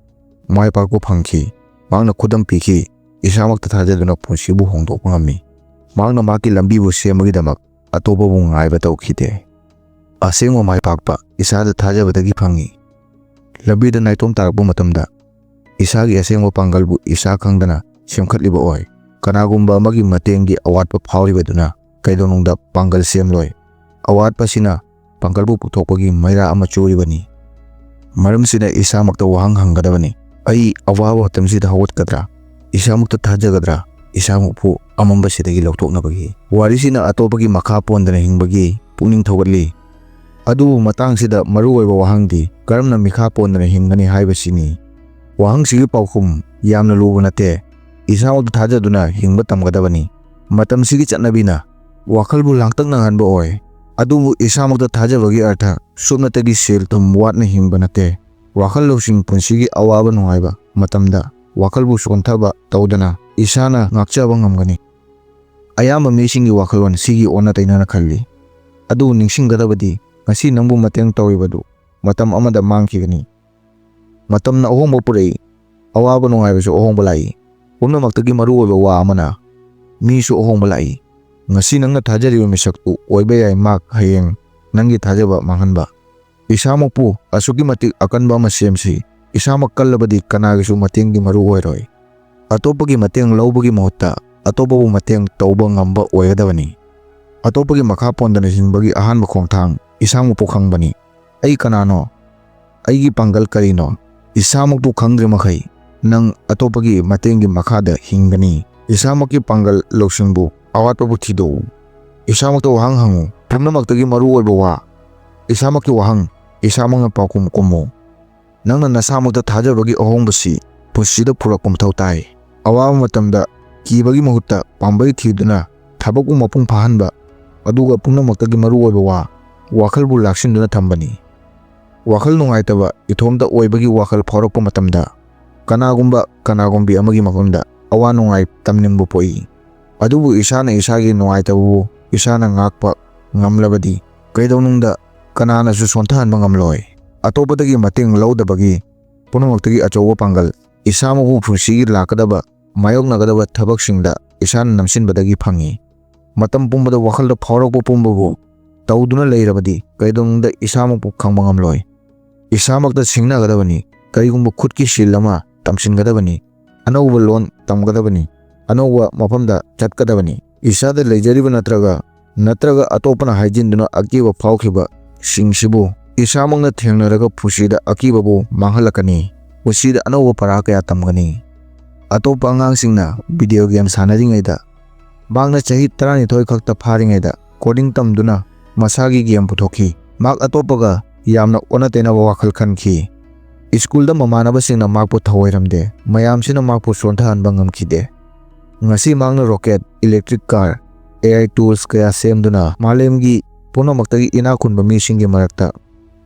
ꯃꯥꯏ ꯄꯥꯛꯄ ꯐꯪꯈꯤ꯫ ꯃꯍꯥꯛꯅ ꯈꯨꯗꯝ ꯄꯤꯈꯤ, ꯏꯁꯥꯃꯛꯇ ꯊꯥꯖꯗꯨꯅ ꯄꯨꯟꯁꯤꯕꯨ ꯍꯣꯡꯗꯣꯛꯄ ꯉꯝꯃꯤ꯫ ꯃꯍꯥꯛꯅ ꯃꯍꯥꯛꯀꯤ ꯂꯝꯕꯤꯕꯨ ꯁꯦꯝꯕꯒꯤꯗꯃꯛ ꯑꯇꯣꯞꯄꯕꯨ ꯉꯥꯏꯕ ꯇꯧꯈꯤꯗꯦ꯫ ꯑꯁꯦꯡꯕ ꯃꯥꯏ ꯄꯥꯛꯄ ꯏꯁꯥꯗ ꯊꯥꯖꯕꯗꯒꯤ ꯐꯪꯏ꯫ ꯂꯝꯕꯤꯗ ꯅꯥꯏꯇꯣꯝ ꯇꯥꯔꯛꯄ ꯃꯇꯝꯗ, ꯏꯁꯥꯒꯤ ꯑꯁꯦꯡꯕ ꯄꯥꯡꯒꯜꯕꯨ ꯏꯁꯥ ꯈꯪꯗꯅ ꯁꯦꯝꯒꯠꯂꯤꯕ ꯑꯣꯏ꯫ ꯀꯅꯥꯒꯨꯝꯕ ꯑꯃꯒꯤ ꯃꯇꯦꯡꯒꯤ ꯑꯋꯥꯠꯄ ꯐꯥꯎꯔꯤꯕꯗꯨꯅ ꯀꯩꯗꯧꯅꯨꯡꯗ ꯄꯥꯡꯒꯜ ꯁꯦꯝꯂꯣꯏ꯫ ꯑꯋꯥꯠꯄꯁꯤꯅ ꯄꯥꯡꯒꯜꯕꯨ ꯄꯨꯊꯣꯛꯄꯒꯤ ꯃꯩꯔꯥ ꯑꯃ ꯆꯨꯔꯤꯕꯅꯤ꯫ ꯃꯔꯝꯁꯤꯅ ꯏꯁꯥꯃꯛꯇ ꯋꯥꯍꯪ ꯍꯪꯒꯗꯕꯅꯤ, "ꯑꯩ ꯑꯋꯥꯕ ꯃꯇꯝꯁꯤꯗ ꯍꯧꯒꯠꯀꯗ꯭ꯔꯥ? ꯏꯁꯥꯃꯛꯇ ꯊꯥꯖꯒꯗ꯭ꯔꯥ? ꯏꯁꯥꯃꯛꯄꯨ ꯑꯃꯝꯕꯁꯤꯗꯒꯤ ꯂꯧꯊꯣꯛꯅꯕꯒꯤ?" ꯋꯥꯔꯤꯁꯤꯅ ꯑꯇꯣꯞꯄꯒꯤ ꯃꯈꯥ ꯄꯣꯟꯗꯅ ꯍꯤꯡꯕꯒꯤ ꯄꯨꯛꯅꯤꯡ ꯊꯧꯒꯠꯂꯤ꯫ ꯑꯗꯨꯕꯨ ꯃꯇꯥꯡꯁꯤꯗ ꯃꯔꯨꯑꯣꯏꯕ ꯋꯥꯍꯪꯗꯤ ꯀꯔꯝꯅ ꯃꯤꯈꯥ ꯄꯣꯟꯗꯅ ꯍꯤꯡꯒꯅꯤ ꯍꯥꯏꯕꯁꯤꯅꯤ꯫ ꯋꯥꯍꯪꯁꯤꯒꯤ ꯄꯥꯎꯈꯨꯝ ꯌꯥꯝꯅ ꯂꯨꯕ ꯅꯠꯇꯦ꯫ ꯏꯁꯥꯃꯛꯇ ꯊꯥꯖꯗꯨꯅ ꯍꯤꯡꯕ ꯇꯝꯒꯗꯕꯅꯤ꯫ ꯃꯇꯝꯁꯤꯒꯤ ꯆꯠꯅꯕꯤꯅ ꯋꯥꯈꯜꯕꯨ ꯂꯥꯡꯇꯛꯅꯍꯟꯕ ꯑꯣꯏ꯫ ꯑꯗꯨꯕꯨ ꯏꯁꯥꯃꯛꯇ ꯊꯥꯖꯕꯒꯤ ꯑꯔꯊ ꯁꯨꯞꯅꯇꯒꯤ ꯁꯦꯜ ꯊꯨꯝ ꯋꯥꯠꯅ ꯍꯤꯡꯕ ꯅꯠꯇꯦ꯫ ꯋꯥꯈꯜ ꯂꯧꯁꯤꯡ ꯄꯨꯟꯁꯤꯒꯤ ꯑꯋꯥꯕ ꯅꯨꯡꯉꯥꯏꯕ ꯃꯇꯝꯗ ꯋꯥꯈꯜꯕꯨ ꯁꯣꯟꯊꯕ ꯇꯧꯗꯅ ꯏꯁꯥꯅ ꯉꯥꯛꯆꯕ ꯉꯝꯒꯅꯤ꯫ ꯑꯌꯥꯝꯕ ꯃꯤꯁꯤꯡꯒꯤ ꯋꯥꯈꯜꯂꯣꯟ ꯁꯤꯒꯤ ꯑꯣꯟꯅ ꯇꯩꯅꯅ ꯈꯜꯂꯤ꯫ ꯑꯗꯨꯕꯨ ꯅꯤꯡꯁꯤꯡꯒꯗꯕꯗꯤ, ꯉꯁꯤ ꯅꯪꯕꯨ ꯃꯇꯦꯡ ꯇꯧꯔꯤꯕꯗꯨ ꯃꯇꯝ ꯑꯃꯗ ꯃꯥꯡꯈꯤꯒꯅꯤ꯫ ꯃꯇꯝꯅ ꯑꯍꯣꯡꯕ ꯄꯨꯔꯛꯏ, ꯑꯋꯥꯕ ꯅꯨꯡꯉꯥꯏꯕꯁꯨ ꯑꯍꯣꯡꯕ ꯂꯥꯛꯏ꯫ ꯄꯨꯝꯅꯃꯛꯇꯒꯤ ꯃꯔꯨꯑꯣꯏꯕ ꯋꯥ ꯑꯃꯅ, ꯃꯤꯁꯨ ꯑꯍꯣꯡꯕ ꯂꯥꯛꯏ꯫ ꯉꯁꯤ ꯅꯪꯅ ꯊꯥꯖꯔꯤꯕ ꯃꯤꯁꯛꯇꯨ ꯑꯣꯏꯕ ꯌꯥꯏ, ꯃꯍꯥꯛ ꯍꯌꯦꯡ ꯅꯪꯒꯤ ꯊꯥꯖꯕ ꯃꯥꯡꯍꯟꯕ꯫ ꯏꯁꯥꯃꯛꯄꯨ ꯑꯁꯨꯛꯀꯤ ꯃꯇꯤꯛ ꯑꯀꯟꯕ ꯑꯃ ꯁꯦꯝꯁꯤ꯫ ꯏꯁꯥꯃꯛ ꯀꯜꯂꯕꯗꯤ ꯀꯅꯥꯒꯤꯁꯨ ꯃꯇꯦꯡꯒꯤ ꯃꯔꯨ ꯑꯣꯏꯔꯣꯏ꯫ ꯑꯇꯣꯞꯄꯒꯤ ꯃꯇꯦꯡ ꯂꯧꯕꯒꯤ ꯃꯍꯨꯠꯇ ꯑꯇꯣꯞꯄꯕꯨ ꯃꯇꯦꯡ ꯇꯧꯕ ꯉꯝꯕ ꯑꯣꯏꯒꯗꯕꯅꯤ꯫ ꯑꯇꯣꯞꯄꯒꯤ ꯃꯈꯥ ꯄꯣꯟꯗꯅ ꯍꯤꯡꯕꯒꯤ ꯑꯍꯥꯟꯕ ꯈꯣꯡꯊꯥꯡ ꯏꯁꯥꯃꯛꯄꯨ ꯈꯪꯕꯅꯤ꯫ ꯑꯩ ꯀꯅꯥꯅꯣ? ꯑꯩꯒꯤ ꯄꯥꯡꯒꯜ ꯀꯔꯤꯅꯣ? ꯏꯁꯥꯃꯛꯄꯨ ꯈꯪꯗ꯭ꯔꯤ ꯃꯈꯩ ꯅꯪ ꯑꯇꯣꯞꯄꯒꯤ ꯃꯇꯦꯡꯒꯤ ꯃꯈꯥꯗ ꯍꯤꯡꯒꯅꯤ꯫ ꯏꯁꯥꯃꯛꯀꯤ ꯄꯥꯡꯒꯜ ꯂꯧꯁꯤꯡꯕꯨ, ꯑꯋꯥꯠꯄꯕꯨ ꯊꯤꯗꯣꯛꯎ꯫ ꯏꯁꯥꯃꯛꯇ ꯋꯥꯍꯪ ꯍꯪꯉꯨ꯫ ꯄꯨꯝꯅꯃꯛꯇꯒꯤ ꯃꯔꯨ ꯑꯣꯏꯕ ꯋꯥ, ꯏꯁꯥꯃꯛꯀꯤ ꯋꯥꯍꯪ ꯏꯁꯥꯃꯛꯅ ꯄꯥꯎꯈꯨꯝ ꯀꯨꯝꯃꯨ꯫ ꯅꯪꯅ ꯅꯁꯥꯃꯛꯇ ꯊꯥꯖꯕꯒꯤ ꯑꯍꯣꯡꯕꯁꯤ ꯄꯨꯟꯁꯤꯗ ꯄꯨꯔꯛꯄ ꯃꯊꯧ ꯇꯥꯏ꯫ ꯑꯋꯥꯕ ꯃꯇꯝꯗ ꯀꯤꯕꯒꯤ ꯃꯍꯨꯠꯇ ꯄꯥꯝꯕꯩ ꯊꯤꯗꯨꯅ ꯊꯕꯛꯄꯨ ꯃꯄꯨꯡ ꯐꯥꯍꯟꯕ, ꯑꯗꯨꯒ ꯄꯨꯝꯅꯃꯛꯇꯒꯤ ꯃꯔꯨ ꯑꯣꯏꯕ ꯋꯥ, ꯋꯥꯈꯜꯕꯨ ꯂꯥꯛꯁꯤꯟꯗꯨꯅ ꯊꯝꯕꯅꯤ꯫ ꯋꯥꯈꯜ ꯅꯨꯡꯉꯥꯏꯇꯕ, ꯏꯇꯣꯝꯇ ꯑꯣꯏꯕꯒꯤ ꯋꯥꯈꯜ ꯐꯥꯎꯔꯛꯄ ꯃꯇꯝꯗ, ꯀꯅꯥꯒꯨꯝꯕ ꯀꯅꯥꯒꯨꯝꯕꯤ ꯑꯃꯒꯤ ꯃꯐꯝꯗ ꯑꯋꯥ ꯅꯨꯡꯉꯥꯏ ꯇꯝꯅꯤꯡꯕ ꯄꯣꯛꯏ꯫ ꯑꯗꯨꯕꯨ ꯏꯁꯥꯅ ꯏꯁꯥꯒꯤ ꯅꯨꯡꯉꯥꯏꯇꯕꯕꯨ ꯏꯁꯥꯅ ꯉꯥꯛꯄ ꯉꯝꯂꯕꯗꯤ, ꯀꯩꯗꯧꯅꯨꯡꯗ ꯀꯅꯥꯅꯁꯨ ꯁꯣꯟꯊꯍꯟꯕ ꯉꯝꯂꯣꯏ꯫ ꯑꯇꯣꯞꯄꯗꯒꯤ ꯃꯇꯦꯡ ꯂꯧꯗꯕꯒꯤ ꯄꯨꯝꯅꯃꯛꯇꯒꯤ ꯑꯆꯧꯕ ꯄꯥꯡꯒꯜ, ꯏꯁꯥꯃꯛꯄꯨ ꯄꯨꯟꯁꯤꯒꯤ ꯂꯥꯛꯀꯗꯕ ꯃꯥꯌꯣꯛꯅꯒꯗꯕ ꯊꯕꯛꯁꯤꯡꯗ ꯏꯁꯥꯅ ꯅꯝꯁꯤꯟꯕꯗꯒꯤ ꯐꯪꯏ꯫ ꯃꯇꯝ ꯄꯨꯝꯕꯗ ꯋꯥꯈꯜꯗ ꯐꯥꯎꯔꯛꯄ ꯄꯨꯝꯕꯕꯨ ꯇꯧꯗꯨꯅ ꯂꯩꯔꯕꯗꯤ, ꯀꯩꯗꯧꯅꯨꯡꯗ ꯏꯁꯥꯃꯛꯄꯨ ꯈꯪꯕ ꯉꯝꯂꯣꯏ꯫ ꯏꯁꯥꯃꯛꯇ ꯁꯤꯡꯅꯒꯗꯕꯅꯤ꯫ ꯀꯔꯤꯒꯨꯝꯕ ꯈꯨꯠꯀꯤ ꯁꯤꯜ ꯑꯃ ꯇꯝꯁꯤꯟꯒꯗꯕꯅꯤ꯫ ꯑꯅꯧꯕ ꯂꯣꯟ ꯇꯝꯒꯗꯕꯅꯤ꯫ ꯑꯅꯧꯕ ꯃꯐꯝꯗ ꯆꯠꯀꯗꯕꯅꯤ꯫ ꯏꯁꯥꯗ ꯂꯩꯖꯔꯤꯕ ꯅꯠꯇ꯭ꯔꯒ, ꯅꯠꯇ꯭ꯔꯒ ꯑꯇꯣꯞꯄꯅ ꯍꯥꯏꯖꯤꯟꯗꯨꯅ ꯑꯀꯤꯕ ꯐꯥꯎꯈꯤꯕꯁꯤꯡꯁꯤꯕꯨ ꯏꯁꯥꯃꯛꯅ ꯊꯦꯡꯅꯔꯒ ꯄꯨꯟꯁꯤꯗ ꯑꯀꯤꯕꯕꯨ ꯃꯥꯡꯍꯜꯂꯛꯀꯅꯤ꯫ ꯄꯨꯟꯁꯤꯗ ꯑꯅꯧꯕ ꯄꯔꯥ ꯀꯌꯥ ꯇꯝꯒꯅꯤ꯫ ꯑꯇꯣꯞꯄ ꯑꯉꯥꯡꯁꯤꯡꯅ video game ꯁꯥꯟꯅꯔꯤꯉꯩꯗ, ꯃꯍꯥꯛꯅ ꯆꯍꯤ ꯇꯔꯥꯅꯤꯊꯣꯏ ꯈꯛꯇ ꯐꯥꯔꯤꯉꯩꯗ coding ꯇꯝꯗꯨꯅ ꯃꯁꯥꯒꯤ game ꯄꯨꯊꯣꯛꯈꯤ꯫ ꯃꯍꯥꯛ ꯑꯇꯣꯞꯄꯒ ꯌꯥꯝꯅ ꯑꯣꯟꯅ ꯇꯩꯅꯕ ꯋꯥꯈꯜ ꯈꯟꯈꯤ꯫ ꯁ꯭ꯀꯨꯜꯗ ꯃꯃꯥꯟꯅꯕꯁꯤꯡꯅ ꯃꯍꯥꯛꯄꯨ ꯊꯑꯣꯏꯔꯝꯗꯦ꯫ ꯃꯌꯥꯝꯁꯤꯅ ꯃꯍꯥꯛꯄꯨ ꯁꯣꯟꯊꯍꯟꯕ ꯉꯝꯈꯤꯗꯦ꯫ ꯉꯁꯤ ꯃꯍꯥꯛꯅ rocket, electric car, AI tools ꯀꯌꯥ ꯁꯦꯝꯗꯨꯅ ꯃꯥꯂꯦꯝꯒꯤ ꯄꯨꯝꯅꯃꯛꯇꯒꯤ ꯏꯅꯥꯛ ꯈꯨꯟꯕ ꯃꯤꯁꯤꯡꯒꯤ ꯃꯔꯛꯇ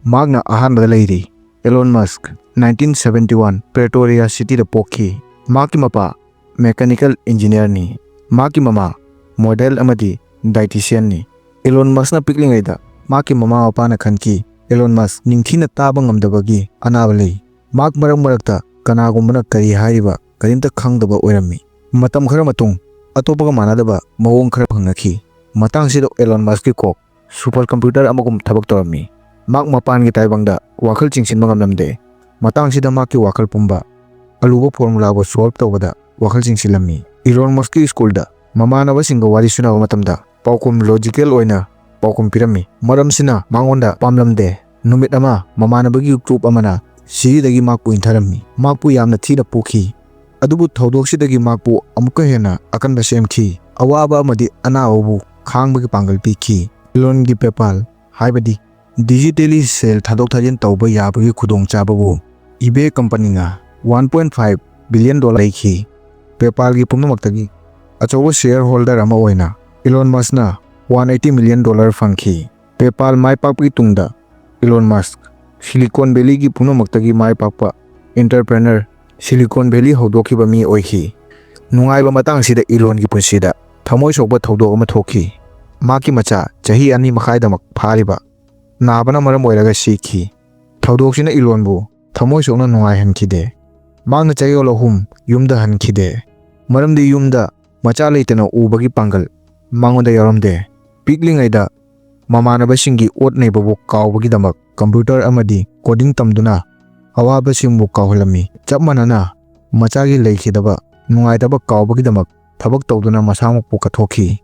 ꯃꯍꯥꯛꯅ ꯑꯍꯥꯟꯕꯗ ꯂꯩꯔꯤ꯫ Elon Musk, nineteen seventy one, Pretoria cityꯗ ꯄꯣꯛꯈꯤ꯫ ꯃꯍꯥꯛꯀꯤ ꯃꯄꯥ mechanical engineerꯅꯤ꯫ ꯃꯍꯥꯛꯀꯤ ꯃꯃꯥ model ꯑꯃꯗꯤ dietitianꯅꯤ꯫ Elon Muskꯅ ꯄꯤꯛꯂꯤꯉꯩꯗ ꯃꯍꯥꯛꯀꯤ ꯃꯃꯥ ꯃꯄꯥꯅ ꯈꯟꯈꯤ, Elon Musk ꯅꯤꯡꯊꯤꯅ ꯇꯥꯕ ꯉꯝꯗꯕꯒꯤ ꯑꯅꯥꯕ ꯂꯩ꯫ ꯃꯍꯥꯛ ꯃꯔꯛ ꯃꯔꯛꯇ ꯀꯅꯥꯒꯨꯝꯕꯅ ꯀꯔꯤ ꯍꯥꯏꯔꯤꯕ ꯀꯔꯤꯝꯇ ꯈꯪꯗꯕ ꯑꯣꯏꯔꯝꯃꯤ꯫ ꯃꯇꯝ ꯈꯔ ꯃꯇꯨꯡ ꯑꯇꯣꯞꯄꯒ ꯃꯥꯟꯅꯗꯕ ꯃꯑꯣꯡ ꯈꯔ ꯐꯪꯅꯈꯤ꯫ ꯃꯇꯥꯡꯁꯤꯗ ꯑꯦꯂꯣꯟ ꯃꯁꯀꯤ ꯀꯣꯛ ꯁꯨꯄꯔ ꯀꯝꯄ꯭ꯌꯨꯇꯔ ꯑꯃꯒꯨꯝ ꯊꯕꯛ ꯇꯧꯔꯝꯃꯤ꯫ ꯃꯍꯥꯛ ꯃꯄꯥꯟꯒꯤ ꯇꯥꯏꯕꯪꯗ ꯋꯥꯈꯜ ꯆꯤꯡꯁꯤꯟꯕ ꯉꯝꯂꯝꯗꯦ꯫ ꯃꯇꯥꯡꯁꯤꯗ ꯃꯍꯥꯛꯀꯤ ꯋꯥꯈꯜ ꯄꯨꯝꯕ ꯑꯂꯨꯕ ꯐꯣꯔꯃꯨꯂꯥꯕꯨ ꯁꯣꯜꯕ ꯇꯧꯕꯗ ꯋꯥꯈꯜ ꯆꯤꯡꯁꯤꯜꯂꯝꯃꯤ꯫ ꯏꯂꯣꯟ ꯃꯁꯀꯤ ꯁ꯭ꯀꯨꯜꯗ ꯃꯃꯥꯟꯅꯕꯁꯤꯡꯒ ꯋꯥꯔꯤ ꯁꯨꯅꯕ ꯃꯇꯝꯗ ꯄꯥꯎꯈꯨꯝ ꯂꯣꯖꯤꯀꯦꯜ ꯑꯣꯏꯅ ꯄꯥꯎꯈꯨꯝ ꯄꯤꯔꯝꯃꯤ꯫ ꯃꯔꯝꯁꯤꯅ ꯃꯉꯣꯟꯗ ꯄꯥꯝꯂꯝꯗꯦ꯫ ꯅꯨꯃꯤꯠ ꯑꯃ ꯃꯃꯥꯟꯅꯕꯒꯤ ꯒ꯭ꯔꯨꯞ ꯑꯃꯅ ꯁꯤꯔꯤꯗꯒꯤ ꯃꯍꯥꯛꯄꯨ ꯏꯟꯊꯔꯝꯃꯤ꯫ ꯃꯍꯥꯛꯄꯨ ꯌꯥꯝꯅ ꯊꯤꯅ ꯄꯣꯛꯈꯤ꯫ ꯑꯗꯨꯕꯨ ꯊꯧꯗꯣꯛꯁꯤꯗꯒꯤ ꯃꯍꯥꯛꯄꯨ ꯑꯃꯨꯛꯀ ꯍꯦꯟꯅ ꯑꯀꯟꯕ ꯁꯦꯝꯈꯤ꯫ ꯑꯋꯥꯕ ꯑꯃꯗꯤ ꯑꯅꯥꯕꯕꯨ ꯈꯥꯡꯕꯒꯤ ꯄꯥꯡꯒꯜ ꯄꯤꯈꯤ꯫ ꯏꯂꯣꯟꯒꯤ ꯄꯦꯄꯥꯜ, ꯍꯥꯏꯕꯗꯤ ꯗꯤꯖꯤꯇꯦꯂꯤ ꯁꯦꯜ ꯊꯥꯗꯣꯛ ꯊꯥꯖꯤꯟ ꯇꯧꯕ ꯌꯥꯕꯒꯤ ꯈꯨꯗꯣꯡꯆꯥꯕꯕꯨ ꯏꯕꯦ ꯀꯝꯄꯅꯤꯅ one point five billion dollar ꯂꯩꯈꯤ꯫ ꯄꯦꯄꯥꯜꯒꯤ ꯄꯨꯝꯅꯃꯛꯇꯒꯤ ꯑꯆꯧꯕ ꯁꯦꯌꯔ ꯍꯣꯜꯗꯔ ꯑꯃ ꯑꯣꯏꯅ ꯏꯂꯣꯟ ꯃꯁꯅ ꯋꯥꯟ ꯑꯩꯠꯇꯤ ꯃꯤꯂꯤꯌꯟ ꯗꯣꯂꯔ ꯐꯪꯈꯤ꯫ ꯄꯦꯄꯥꯜ ꯃꯥꯏ ꯄꯥꯛꯄꯒꯤ ꯇꯨꯡꯗ ꯏꯂꯣꯟ ꯃꯁꯛ ꯁꯤꯂꯤꯀꯣꯟ ꯚꯦꯂꯤꯒꯤ ꯄꯨꯝꯅꯃꯛꯇꯒꯤ ꯃꯥꯏ ꯄꯥꯛꯄ ꯑꯦꯟꯇꯔꯄ꯭ꯔꯦꯅꯔ, ꯁꯤꯂꯤꯀꯣꯟ ꯚꯦꯂꯤ ꯍꯧꯗꯣꯛꯈꯤꯕ ꯃꯤ ꯑꯣꯏꯈꯤ꯫ ꯅꯨꯡꯉꯥꯏꯕ ꯃꯇꯥꯡ ꯑꯁꯤꯗ ꯏꯂꯣꯟꯒꯤ ꯄꯨꯟꯁꯤꯗ ꯊꯃꯣꯏ ꯁꯣꯛꯄ ꯊꯧꯗꯣꯛ ꯑꯃ ꯊꯣꯛꯈꯤ꯫ ꯃꯍꯥꯛꯀꯤ ꯃꯆꯥ ꯆꯍꯤ ꯑꯅꯤ ꯃꯈꯥꯏꯗꯃꯛ ꯐꯥꯔꯤꯕ ꯅꯥꯕꯅ ꯃꯔꯝ ꯑꯣꯏꯔꯒ ꯁꯤꯈꯤ꯫ ꯊꯧꯗꯣꯛꯁꯤꯅ ꯏꯂꯣꯟꯕꯨ ꯊꯃꯣꯏ ꯁꯣꯛꯅ ꯅꯨꯡꯉꯥꯏꯍꯟꯈꯤꯗꯦ꯫ ꯃꯍꯥꯛꯅ ꯆꯌꯣꯜ ꯑꯍꯨꯝ ꯌꯨꯝꯗ ꯍꯟꯈꯤꯗꯦ, ꯃꯔꯝꯗꯤ ꯌꯨꯝꯗ ꯃꯆꯥ ꯂꯩꯇꯅ ꯎꯕꯒꯤ ꯄꯥꯡꯒꯜ ꯃꯉꯣꯟꯗ ꯌꯥꯎꯔꯝꯗꯦ꯫ ꯄꯤꯛꯂꯤꯉꯩꯗ ꯃꯃꯥꯟꯅꯕꯁꯤꯡꯒꯤ ꯑꯣꯠ ꯅꯩꯕꯕꯨ ꯀꯥꯎꯕꯒꯤꯗꯃꯛ ꯀꯝꯄ꯭ꯌꯨꯇꯔ ꯑꯃꯗꯤ ꯀꯣꯗꯤꯡ ꯇꯝꯗꯨꯅ ꯑꯋꯥꯕꯁꯤꯡꯕꯨ ꯀꯥꯎꯍꯜꯂꯝꯃꯤ꯫ ꯆꯞ ꯃꯥꯟꯅꯅ, ꯃꯆꯥꯒꯤ ꯂꯩꯈꯤꯗꯕ ꯅꯨꯡꯉꯥꯏꯇꯕ ꯀꯥꯎꯕꯒꯤꯗꯃꯛ ꯊꯕꯛ ꯇꯧꯗꯨꯅ ꯃꯁꯥꯃꯛꯄꯨ ꯀꯠꯊꯣꯛꯈꯤ꯫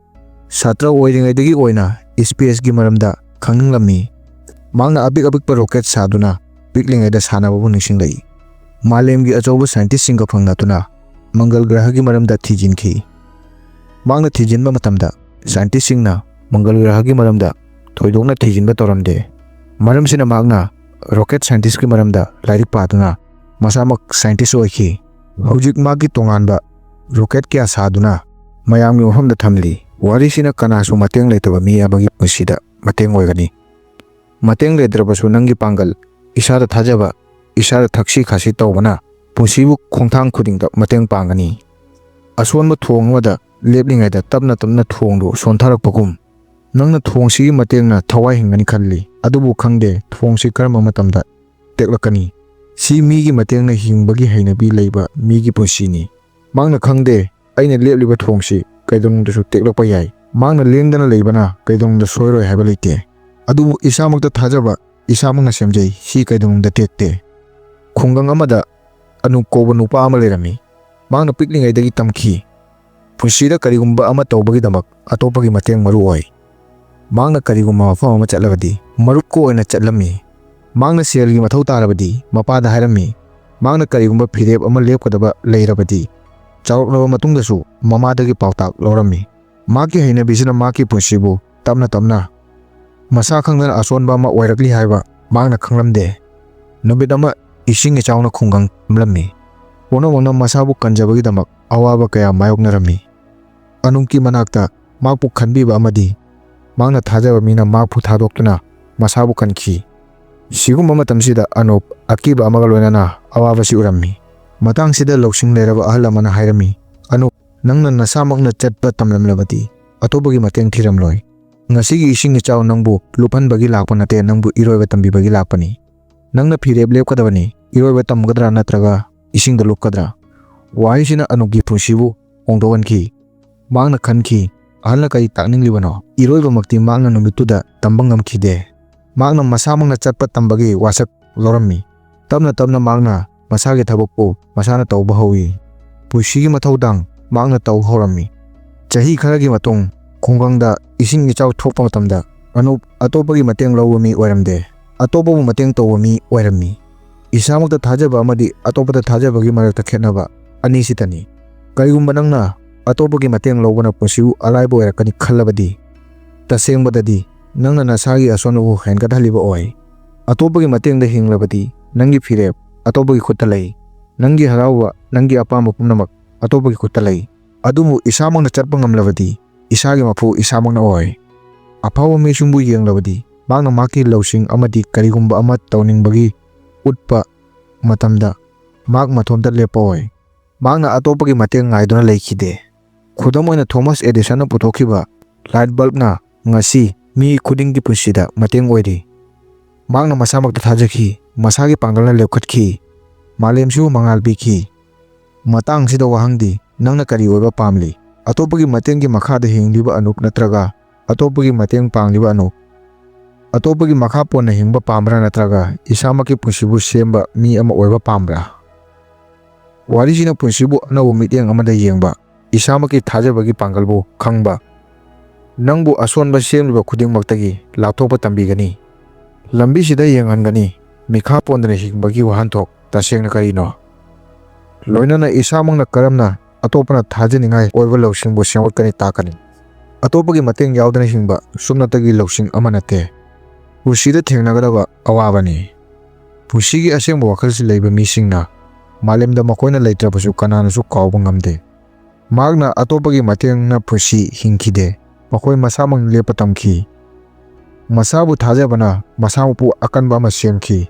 ꯁꯥꯇ꯭ꯔ ꯑꯣꯏꯔꯤꯉꯩꯗꯒꯤ ꯑꯣꯏꯅ ꯁ꯭ꯄꯦꯁꯀꯤ ꯃꯔꯝꯗ ꯈꯪꯅꯤꯡꯂꯝꯃꯤ꯫ ꯃꯍꯥꯛꯅ ꯑꯄꯤꯛ ꯑꯄꯤꯛꯄ ꯔꯣꯀꯦꯠ ꯁꯥꯗꯨꯅ ꯄꯤꯛꯂꯤꯉꯩꯗ ꯁꯥꯟꯅꯕꯕꯨ ꯅꯤꯡꯁꯤꯡꯂꯛꯏ꯫ ꯃꯥꯂꯦꯝꯒꯤ ꯑꯆꯧꯕ ꯁꯥꯏꯟꯇꯤꯁꯁꯤꯡꯒ ꯐꯪꯅꯗꯨꯅ ꯃꯪꯒꯜ ꯒ꯭ꯔꯍꯒꯤ ꯃꯔꯝꯗ ꯊꯤꯖꯤꯟꯈꯤ꯫ ꯃꯍꯥꯛꯅ ꯊꯤꯖꯤꯟꯕ ꯃꯇꯝꯗ ꯁꯥꯏꯟꯇꯤꯁꯁꯤꯡꯅ ꯃꯪꯒꯜ ꯒ꯭ꯔꯍꯒꯤ ꯃꯔꯝꯗ ꯊꯣꯏꯗꯣꯛꯅ ꯊꯤꯖꯤꯟꯕ ꯇꯧꯔꯝꯗꯦ꯫ ꯃꯔꯝꯁꯤꯅ ꯃꯍꯥꯛꯅ ꯔꯣꯀꯦꯠ ꯁꯥꯏꯟꯇꯤꯁꯀꯤ ꯃꯔꯝꯗ ꯂꯥꯏꯔꯤꯛ ꯄꯥꯗꯨꯅ ꯃꯁꯥꯃꯛ ꯁꯥꯏꯟꯇꯤꯁ ꯑꯣꯏꯈꯤ꯫ ꯍꯧꯖꯤꯛ ꯃꯍꯥꯛꯀꯤ ꯇꯣꯉꯥꯟꯕ ꯔꯣꯀꯦꯠ ꯀꯌꯥ ꯁꯥꯗꯨꯅ ꯃꯌꯥꯝꯒꯤ ꯃꯐꯝꯗ ꯊꯝꯂꯤ꯫ ꯋꯥꯔꯤꯁꯤꯅ ꯀꯅꯥꯁꯨ ꯃꯇꯦꯡ ꯂꯩꯇꯕ ꯃꯤ ꯑꯃꯒꯤ ꯄꯨꯟꯁꯤꯗ ꯃꯇꯦꯡ ꯑꯣꯏꯒꯅꯤ꯫ ꯃꯇꯦꯡ ꯂꯩꯇ꯭ꯔꯕꯁꯨ ꯅꯪꯒꯤ ꯄꯥꯡꯒꯜ, ꯏꯁꯥꯗ ꯊꯥꯖꯕ, ꯏꯁꯥꯗ ꯊꯛꯁꯤ ꯈꯥꯁꯤ ꯇꯧꯕꯅ ꯄꯨꯟꯁꯤꯕꯨ ꯈꯣꯡꯊꯥꯡ ꯈꯨꯗꯤꯡꯗ ꯃꯇꯦꯡ ꯄꯥꯡꯒꯅꯤ꯫ ꯑꯁꯣꯟꯕ ꯊꯣꯡ ꯑꯃꯗ ꯂꯦꯞꯂꯤꯉꯩꯗ ꯇꯞꯅ ꯇꯞꯅ ꯊꯣꯡꯗꯨ ꯁꯣꯟꯊꯔꯛꯄꯒꯨꯝ, ꯅꯪꯅ ꯊꯣꯡꯁꯤꯒꯤ ꯃꯇꯦꯡꯅ ꯊꯋꯥꯏ ꯍꯤꯡꯒꯅꯤ ꯈꯜꯂꯤ, ꯑꯗꯨꯕꯨ ꯈꯪꯗꯦ ꯊꯣꯡꯁꯤ ꯀꯔꯝꯕ ꯃꯇꯝꯗ ꯇꯦꯛꯂꯛꯀꯅꯤ꯫ ꯁꯤ ꯃꯤꯒꯤ ꯃꯇꯦꯡꯅ ꯍꯤꯡꯕꯒꯤ ꯍꯩꯅꯕꯤ ꯂꯩꯕ ꯃꯤꯒꯤ ꯄꯨꯟꯁꯤꯅꯤ꯫ ꯃꯍꯥꯛꯅ ꯈꯪꯗꯦ, ꯑꯩꯅ ꯂꯦꯞꯂꯤꯕ ꯊꯣꯡꯁꯤ ꯀꯩꯗꯧꯅꯨꯡꯗꯁꯨ ꯇꯦꯛꯂꯛꯄ ꯌꯥꯏ꯫ ꯃꯍꯥꯛꯅ ꯂꯦꯡꯗꯅ ꯂꯩꯕꯅ ꯀꯩꯗꯧꯅꯨꯡꯗ ꯁꯣꯏꯔꯣꯏ ꯍꯥꯏꯕ ꯂꯩꯇꯦ꯫ ꯑꯗꯨꯕꯨ ꯏꯁꯥꯃꯛꯇ ꯊꯥꯖꯕ ꯏꯁꯥꯃꯛꯅ ꯁꯦꯝꯖꯩ, ꯁꯤ ꯀꯩꯗꯧꯅꯨꯡꯗ ꯇꯦꯛꯇꯦ꯫ ꯈꯨꯡꯒꯪ ꯑꯃꯗ ꯑꯅꯨꯞ ꯀꯧꯕ ꯅꯨꯄꯥ ꯑꯃ ꯂꯩꯔꯝꯃꯤ꯫ ꯃꯍꯥꯛꯅ ꯄꯤꯛꯂꯤꯉꯩꯗꯒꯤ ꯇꯝꯈꯤ, ꯄꯨꯟꯁꯤꯗ ꯀꯔꯤꯒꯨꯝꯕ ꯑꯃ ꯇꯧꯕꯒꯤꯗꯃꯛ ꯑꯇꯣꯞꯄꯒꯤ ꯃꯇꯦꯡ ꯃꯔꯨ ꯑꯣꯏ꯫ ꯃꯍꯥꯛꯅ ꯀꯔꯤꯒꯨꯝꯕ ꯃꯐꯝ ꯑꯃ ꯆꯠꯂꯕꯗꯤ ꯃꯔꯨꯞꯀ ꯑꯣꯏꯅ ꯆꯠꯂꯝꯃꯤ꯫ ꯃꯍꯥꯛꯅ ꯁꯦꯜꯒꯤ ꯃꯊꯧ ꯇꯥꯔꯕꯗꯤ ꯃꯄꯥꯗ ꯍꯥꯏꯔꯝꯃꯤ꯫ ꯃꯍꯥꯛꯅ ꯀꯔꯤꯒꯨꯝꯕ ꯐꯤꯔꯦꯞ ꯑꯃ ꯂꯦꯞꯀꯗꯕ ꯂꯩꯔꯕꯗꯤ ꯆꯥꯎꯔꯛꯂꯕ ꯃꯇꯨꯡꯗꯁꯨ ꯃꯃꯥꯗꯒꯤ ꯄꯥꯎꯇꯥꯛ ꯂꯧꯔꯝꯃꯤ꯫ ꯃꯍꯥꯛꯀꯤ ꯍꯩꯅꯕꯤꯁꯤꯅ ꯃꯍꯥꯛꯀꯤ ꯄꯨꯟꯁꯤꯕꯨ ꯇꯞꯅ ꯇꯞꯅ ꯃꯁꯥ ꯈꯪꯗꯅ ꯑꯁꯣꯟꯕ ꯑꯃ ꯑꯣꯏꯔꯛꯂꯤ ꯍꯥꯏꯕ ꯃꯍꯥꯛꯅ ꯈꯪꯂꯝꯗꯦ꯫ ꯅꯨꯃꯤꯠ ꯑꯃ ꯏꯁꯤꯡ ꯏꯆꯥꯎꯅ ꯈꯨꯡꯒꯪ ꯊꯨꯝꯂꯝꯃꯤ꯫ ꯄꯨꯝꯅꯃꯛꯅ ꯃꯁꯥꯕꯨ ꯀꯟꯖꯕꯒꯤꯗꯃꯛ ꯑꯋꯥꯕ ꯀꯌꯥ ꯃꯥꯌꯣꯛꯅꯔꯝꯃꯤ꯫ ꯑꯅꯨꯞꯀꯤ ꯃꯅꯥꯛꯇ ꯃꯍꯥꯛꯄꯨ ꯈꯟꯕꯤꯕ ꯑꯃꯗꯤ ꯃꯍꯥꯛꯅ ꯊꯥꯖꯕ ꯃꯤꯅ ꯃꯍꯥꯛꯄꯨ ꯊꯥꯗꯣꯛꯇꯨꯅ ꯃꯁꯥꯕꯨ ꯀꯟꯈꯤ꯫ ꯁꯤꯒꯨꯝꯕ ꯃꯇꯝꯁꯤꯗ ꯑꯅꯨꯞ ꯑꯀꯤꯕ ꯑꯃꯒ ꯂꯣꯏꯅꯅ ꯑꯋꯥꯕꯁꯤ ꯎꯔꯝꯃꯤ꯫ ꯃꯇꯥꯡꯁꯤꯗ ꯂꯧꯁꯤꯡ ꯂꯩꯔꯕ ꯑꯍꯜ ꯑꯃꯅ ꯍꯥꯏꯔꯝꯃꯤ, "ꯑꯅꯨꯞ, ꯅꯪꯅ ꯅꯁꯥꯃꯛꯅ ꯆꯠꯄ ꯇꯝꯂꯝꯂꯕꯗꯤ ꯑꯇꯣꯞꯄꯒꯤ ꯃꯇꯦꯡ ꯊꯤꯔꯝꯂꯣꯏ꯫ ꯉꯁꯤꯒꯤ ꯏꯁꯤꯡ ꯏꯆꯥꯎ ꯅꯪꯕꯨ ꯂꯨꯞꯍꯟꯕꯒꯤ ꯂꯥꯛꯄ ꯅꯠꯇꯦ, ꯅꯪꯕꯨ ꯏꯔꯣꯏꯕ ꯇꯝꯕꯤꯕꯒꯤ ꯂꯥꯛꯄꯅꯤ꯫ ꯅꯪꯅ ꯐꯤꯔꯦꯞ ꯂꯦꯞꯀꯗꯕꯅꯤ, ꯏꯔꯣꯏꯕ ꯇꯝꯒꯗ꯭ꯔꯥ ꯅꯠꯇ꯭ꯔꯒ ꯏꯁꯤꯡꯗ ꯂꯨꯞꯀꯗ꯭ꯔꯥ?" ꯋꯥꯍꯩꯁꯤꯅ ꯑꯅꯨꯞꯀꯤ ꯄꯨꯟꯁꯤꯕꯨ ꯍꯣꯡꯗꯣꯛꯍꯟꯈꯤ꯫ ꯃꯍꯥꯛꯅ ꯈꯟꯈꯤ, "ꯑꯍꯜꯅ ꯀꯔꯤ ꯇꯥꯛꯅꯤꯡꯂꯤꯕꯅꯣ?" ꯏꯔꯣꯏꯕꯃꯛꯇꯤ ꯃꯍꯥꯛꯅ ꯅꯨꯃꯤꯠꯇꯨꯗ ꯇꯝꯕ ꯉꯝꯈꯤꯗꯦ꯫ ꯃꯍꯥꯛꯅ ꯃꯁꯥꯃꯛꯅ ꯆꯠꯄ ꯇꯝꯕꯒꯤ ꯋꯥꯁꯛ ꯂꯧꯔꯝꯃꯤ꯫ ꯇꯞꯅ ꯇꯞꯅ ꯃꯍꯥꯛꯅ ꯃꯁꯥꯒꯤ ꯊꯕꯛꯄꯨ ꯃꯁꯥꯅ ꯇꯧꯕ ꯍꯧꯏ꯫ ꯄꯨꯟꯁꯤꯒꯤ ꯃꯊꯧꯗꯥꯡ ꯃꯍꯥꯛꯅ ꯇꯧ ꯍꯧꯔꯝꯃꯤ꯫ ꯆꯍꯤ ꯈꯔꯒꯤ ꯃꯇꯨꯡ ꯈꯨꯡꯒꯪꯗ ꯏꯁꯤꯡ ꯏꯆꯥꯎ ꯊꯣꯛꯄ ꯃꯇꯝꯗ ꯑꯅꯨꯞ ꯑꯇꯣꯞꯄꯒꯤ ꯃꯇꯦꯡ ꯂꯧꯕ ꯃꯤ ꯑꯣꯏꯔꯝꯗꯦ꯫ ꯑꯇꯣꯞꯄꯕꯨ ꯃꯇꯦꯡ ꯇꯧꯕ ꯃꯤ ꯑꯣꯏꯔꯝꯃꯤ꯫ ꯏꯁꯥꯃꯛꯇ ꯊꯥꯖꯕ ꯑꯃꯗꯤ ꯑꯇꯣꯞꯄꯗ ꯊꯥꯖꯕꯒꯤ ꯃꯔꯛꯇ ꯈꯦꯠꯅꯕ ꯑꯅꯤꯁꯤꯗꯅꯤ꯫ ꯀꯔꯤꯒꯨꯝꯕ ꯅꯪꯅ ꯑꯇꯣꯞꯄꯒꯤ ꯃꯇꯦꯡ ꯂꯧꯕꯅ ꯄꯨꯟꯁꯤꯕꯨ ꯑꯂꯥꯏꯕ ꯑꯣꯏꯔꯛꯀꯅꯤ ꯈꯜꯂꯕꯗꯤ, ꯇꯁꯦꯡꯕꯗꯗꯤ ꯅꯪꯅ ꯅꯁꯥꯒꯤ ꯑꯁꯣꯟꯕꯕꯨ ꯍꯦꯟꯒꯠꯍꯜꯂꯤꯕ ꯑꯣꯏ꯫ ꯑꯇꯣꯞꯄꯒꯤ ꯃꯇꯦꯡꯗ ꯍꯤꯡꯂꯕꯗꯤ ꯅꯪꯒꯤ ꯐꯤꯔꯦꯞ ꯑꯇꯣꯞꯄꯒꯤ ꯈꯨꯠꯇ ꯂꯩ꯫ ꯅꯪꯒꯤ ꯍꯔꯥꯎꯕ, ꯅꯪꯒꯤ ꯑꯄꯥꯝꯕ ꯄꯨꯝꯅꯃꯛ ꯑꯇꯣꯞꯄꯒꯤ ꯈꯨꯠꯇ ꯂꯩ꯫ ꯑꯗꯨꯕꯨ ꯏꯁꯥꯃꯛꯅ ꯆꯠꯄ ꯉꯝꯂꯕꯗꯤ ꯏꯁꯥꯒꯤ ꯃꯄꯨ ꯏꯁꯥꯃꯛꯅ ꯑꯣꯏ꯫ ꯑꯐꯕ ꯃꯤꯁꯤꯡꯕꯨ ꯌꯦꯡꯂꯕꯗꯤ ꯃꯍꯥꯛꯅ ꯃꯍꯥꯛꯀꯤ ꯂꯧꯁꯤꯡ ꯑꯃꯗꯤ ꯀꯔꯤꯒꯨꯝꯕ ꯑꯃ ꯇꯧꯅꯤꯡꯕꯒꯤ ꯎꯠꯄ ꯃꯇꯝꯗ ꯃꯍꯥꯛ ꯃꯊꯣꯟꯇ ꯂꯦꯞꯄ ꯑꯣꯏ꯫ ꯃꯍꯥꯛꯅ ꯑꯇꯣꯞꯄꯒꯤ ꯃꯇꯦꯡ ꯉꯥꯏꯗꯨꯅ ꯂꯩꯈꯤꯗꯦ꯫ ꯈꯨꯗꯝ ꯑꯣꯏꯅ ꯊꯣꯃꯥꯁ ꯑꯦꯗꯤꯁꯟꯅ ꯄꯨꯊꯣꯛꯈꯤꯕ ꯂꯥꯏꯠ ꯕꯜꯕꯅ ꯉꯁꯤ ꯃꯤ ꯈꯨꯗꯤꯡꯒꯤ ꯄꯨꯟꯁꯤꯗ ꯃꯇꯦꯡ ꯑꯣꯏꯔꯤ꯫ ꯃꯍꯥꯛꯅ ꯃꯁꯥꯃꯛꯇ ꯊꯥꯖꯈꯤ, ꯃꯁꯥꯒꯤ ꯄꯥꯡꯒꯜꯅ ꯂꯦꯞꯈꯠꯈꯤ, ꯃꯥꯂꯦꯝꯁꯤꯕꯨ ꯃꯉꯥꯜ ꯄꯤꯈꯤ꯫ ꯃꯇꯥꯡꯁꯤꯗ ꯋꯥꯍꯪꯗꯤ, ꯅꯪꯅ ꯀꯔꯤ ꯑꯣꯏꯕ ꯄꯥꯝꯂꯤ? ꯑꯇꯣꯞꯄꯒꯤ ꯃꯇꯦꯡꯒꯤ ꯃꯈꯥꯗ ꯍꯤꯡꯂꯤꯕ ꯑꯅꯨꯞ ꯅꯠꯇ꯭ꯔꯒ ꯑꯇꯣꯞꯄꯒꯤ ꯃꯇꯦꯡ ꯄꯥꯡꯂꯤꯕ ꯑꯅꯨꯞ? ꯑꯇꯣꯞꯄꯒꯤ ꯃꯈꯥ ꯄꯣꯟꯅ ꯍꯤꯡꯕ ꯄꯥꯝꯕ꯭ꯔꯥ ꯅꯠꯇ꯭ꯔꯒ ꯏꯁꯥꯃꯛꯀꯤ ꯄꯨꯟꯁꯤꯕꯨ ꯁꯦꯝꯕ ꯃꯤ ꯑꯃ ꯑꯣꯏꯕ ꯄꯥꯝꯕ꯭ꯔꯥ? ꯋꯥꯔꯤꯁꯤꯅ ꯄꯨꯟꯁꯤꯕꯨ ꯑꯅꯧꯕ ꯃꯤꯠꯌꯦꯡ ꯑꯃꯗ ꯌꯦꯡꯕ, ꯏꯁꯥꯃꯛꯀꯤ ꯊꯥꯖꯕꯒꯤ ꯄꯥꯡꯒꯜꯕꯨ ꯈꯪꯕ, ꯅꯪꯕꯨ ꯑꯁꯣꯟꯕ ꯁꯦꯝꯂꯤꯕ ꯈꯨꯗꯤꯡꯃꯛꯇꯒꯤ ꯂꯥꯞꯊꯣꯛꯄ ꯇꯝꯕꯤꯒꯅꯤ꯫ ꯂꯝꯕꯤꯁꯤꯗ ꯌꯦꯡꯍꯟꯒꯅꯤ, ꯃꯤꯈꯥ ꯄꯣꯟꯗꯅ ꯍꯤꯡꯕꯒꯤ ꯋꯥꯍꯟꯊꯣꯛ ꯇꯁꯦꯡꯅ ꯀꯔꯤꯅꯣ? ꯂꯣꯏꯅꯅ ꯏꯁꯥꯃꯛꯅ ꯀꯔꯝꯅ ꯑꯇꯣꯞꯄꯅ ꯊꯥꯖꯅꯤꯡꯉꯥꯏ ꯑꯣꯏꯕ ꯂꯧꯁꯤꯡꯕꯨ ꯁꯦꯝꯒꯠꯀꯅꯤ ꯇꯥꯛꯀꯅꯤ꯫ ꯑꯇꯣꯞꯄꯒꯤ ꯃꯇꯦꯡ ꯌꯥꯎꯗꯅ ꯍꯤꯡꯕ ꯁꯨꯞꯅꯇꯒꯤ ꯂꯧꯁꯤꯡ ꯑꯃ ꯅꯠꯇꯦ꯫ ꯄꯨꯟꯁꯤꯗ ꯊꯦꯡꯅꯒꯗꯕ ꯑꯋꯥꯕꯅꯤ꯫ ꯄꯨꯟꯁꯤꯒꯤ ꯑꯁꯦꯡꯕ ꯋꯥꯈꯜꯁꯤ ꯂꯩꯕ ꯃꯤꯁꯤꯡꯅ ꯃꯥꯂꯦꯝꯗ ꯃꯈꯣꯏꯅ ꯂꯩꯇ꯭ꯔꯕꯁꯨ ꯀꯅꯥꯅꯁꯨ ꯀꯥꯎꯕ ꯉꯝꯗꯦ꯫ ꯃꯍꯥꯛꯅ ꯑꯇꯣꯞꯄꯒꯤ ꯃꯇꯦꯡꯅ ꯄꯨꯟꯁꯤ ꯍꯤꯡꯈꯤꯗꯦ꯫ ꯃꯈꯣꯏ ꯃꯁꯥꯃꯛꯅ ꯂꯦꯞꯄ ꯇꯝꯈꯤ꯫ ꯃꯁꯥꯕꯨ ꯊꯥꯖꯕꯅ ꯃꯁꯥꯃꯛꯄꯨ ꯑꯀꯟꯕ ꯑꯃ ꯁꯦꯝꯈꯤ꯫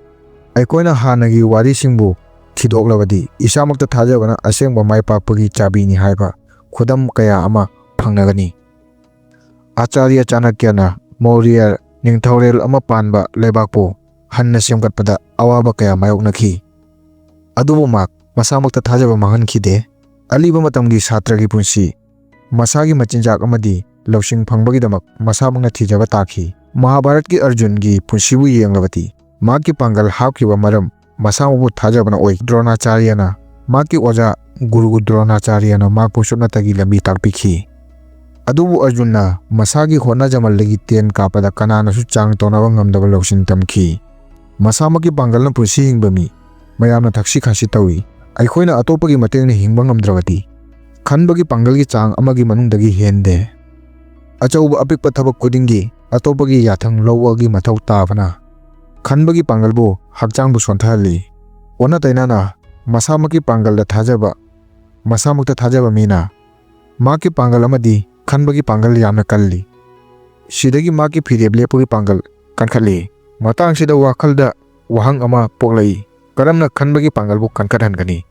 ꯑꯩꯈꯣꯏꯅ ꯍꯥꯟꯅꯒꯤ ꯋꯥꯔꯤꯁꯤꯡꯕꯨ ꯊꯤꯗꯣꯛꯂꯕꯗꯤ ꯏꯁꯥꯃꯛꯇ ꯊꯥꯖꯕꯅ ꯑꯁꯦꯡꯕ ꯃꯥꯏ ꯄꯥꯛꯄꯒꯤ ꯆꯥꯕꯤꯅꯤ ꯍꯥꯏꯕ ꯈꯨꯗꯝ ꯀꯌꯥ ꯑꯃ ꯐꯪꯅꯒꯅꯤ꯫ ꯑꯥꯆꯥꯔꯌ ꯆꯥꯅꯀ꯭ꯌꯅ ꯃꯧꯔꯤꯌ ꯅꯤꯡꯊꯧꯔꯦꯜ ꯑꯃ ꯄꯥꯟꯕ ꯂꯩꯕꯥꯛꯄꯨ ꯍꯟꯅ ꯁꯦꯝꯒꯠꯄꯗ ꯑꯋꯥꯕ ꯀꯌꯥ ꯃꯥꯌꯣꯛꯅꯈꯤ꯫ ꯑꯗꯨꯕꯨ ꯃꯍꯥꯛ ꯃꯁꯥꯃꯛꯇ ꯊꯥꯖꯕ ꯃꯥꯡꯍꯟꯈꯤꯗꯦ꯫ ꯑꯂꯤꯕ ꯃꯇꯝꯒꯤ ꯁꯥꯇ꯭ꯔꯒꯤ ꯄꯨꯟꯁꯤ, ꯃꯁꯥꯒꯤ ꯃꯆꯤꯟꯖꯥꯛ ꯑꯃꯗꯤ ꯂꯧꯁꯤꯡ ꯐꯪꯕꯒꯤꯗꯃꯛ ꯃꯁꯥꯃꯛꯅ ꯊꯤꯖꯕ ꯇꯥꯈꯤ꯫ ꯃꯍꯥꯚꯥꯔꯠꯀꯤ ꯑꯔꯖꯨꯟꯒꯤ ꯄꯨꯟꯁꯤꯕꯨ ꯌꯦꯡꯂꯕꯗꯤ, ꯃꯍꯥꯛꯀꯤ ꯄꯥꯡꯒꯜ ꯍꯥꯞꯈꯤꯕ ꯃꯔꯝ ꯃꯁꯥꯃꯛꯄꯨ ꯊꯥꯖꯕꯅ ꯑꯣꯏ꯫ ꯗ꯭ꯔꯣꯅꯥꯆꯥꯔꯌꯅ ꯃꯍꯥꯛꯀꯤ ꯑꯣꯖꯥ ꯒꯨꯔꯨ ꯗ꯭ꯔꯣꯅꯥꯆꯥꯔꯌꯅ ꯃꯍꯥꯛꯄꯨ ꯁꯨꯞꯅꯇꯒꯤ ꯂꯝꯕꯤ ꯇꯥꯛꯄꯤꯈꯤ꯫ ꯑꯗꯨꯕꯨ ꯑꯔꯖꯨꯟꯅ ꯃꯁꯥꯒꯤ ꯍꯣꯠꯅꯖꯃꯜꯗꯒꯤ ꯇꯦꯟ ꯀꯥꯞꯄꯗ ꯀꯅꯥꯅꯁꯨ ꯆꯥꯡ ꯇꯧꯅꯕ ꯉꯝꯗꯕ ꯂꯧꯁꯤꯡ ꯇꯝꯈꯤ꯫ ꯃꯁꯥꯃꯛꯀꯤ ꯄꯥꯡꯒꯜꯅ ꯄꯨꯟꯁꯤ ꯍꯤꯡꯕ ꯃꯤ ꯃꯌꯥꯝꯅ ꯊꯛꯁꯤ ꯈꯥꯁꯤ ꯇꯧꯏ꯫ ꯑꯩꯈꯣꯏꯅ ꯑꯇꯣꯞꯄꯒꯤ ꯃꯇꯦꯡꯅ ꯍꯤꯡꯕ ꯉꯝꯗ꯭ꯔꯕꯗꯤ, ꯈꯟꯕꯒꯤ ꯄꯥꯡꯒꯜꯒꯤ ꯆꯥꯡ ꯑꯃꯒꯤ ꯃꯅꯨꯡꯗꯒꯤ ꯍꯦꯟꯗꯦ꯫ ꯑꯆꯧꯕ ꯑꯄꯤꯛꯄ ꯊꯕꯛ ꯈꯨꯗꯤꯡꯒꯤ ꯑꯇꯣꯞꯄꯒꯤ ꯌꯥꯊꯪ ꯂꯧꯕꯒꯤ ꯃꯊꯧ ꯇꯥꯕꯅ ꯈꯟꯕꯒꯤ ꯄꯥꯡꯒꯜꯕꯨ, ꯍꯛꯆꯥꯡꯕꯨ ꯁꯣꯟꯊꯍꯜꯂꯤ꯫ ꯑꯣꯟꯅ ꯇꯩꯅꯅ, ꯃꯁꯥꯃꯛꯀꯤ ꯄꯥꯡꯒꯜꯗ ꯊꯥꯖꯕ, ꯃꯁꯥꯃꯛꯇ ꯊꯥꯖꯕ ꯃꯤꯅ ꯃꯍꯥꯛꯀꯤ ꯄꯥꯡꯒꯜ ꯑꯃꯗꯤ ꯈꯟꯕꯒꯤ ꯄꯥꯡꯒꯜ ꯌꯥꯝꯅ ꯀꯜꯂꯤ꯫ ꯁꯤꯗꯒꯤ ꯃꯍꯥꯛꯀꯤ ꯐꯤꯔꯦꯞ ꯂꯦꯞꯄꯒꯤ ꯄꯥꯡꯒꯜ ꯀꯟꯈꯠꯂꯤ꯫ ꯃꯇꯥꯡꯁꯤꯗ ꯋꯥꯈꯜꯗ ꯋꯥꯍꯪ ꯑꯃ ꯄꯣꯛꯂꯛꯏ, ꯀꯔꯝꯅ ꯈꯟꯕꯒꯤ ꯄꯥꯡꯒꯜꯕꯨ ꯀꯟꯈꯠꯍꯟꯒꯅꯤ?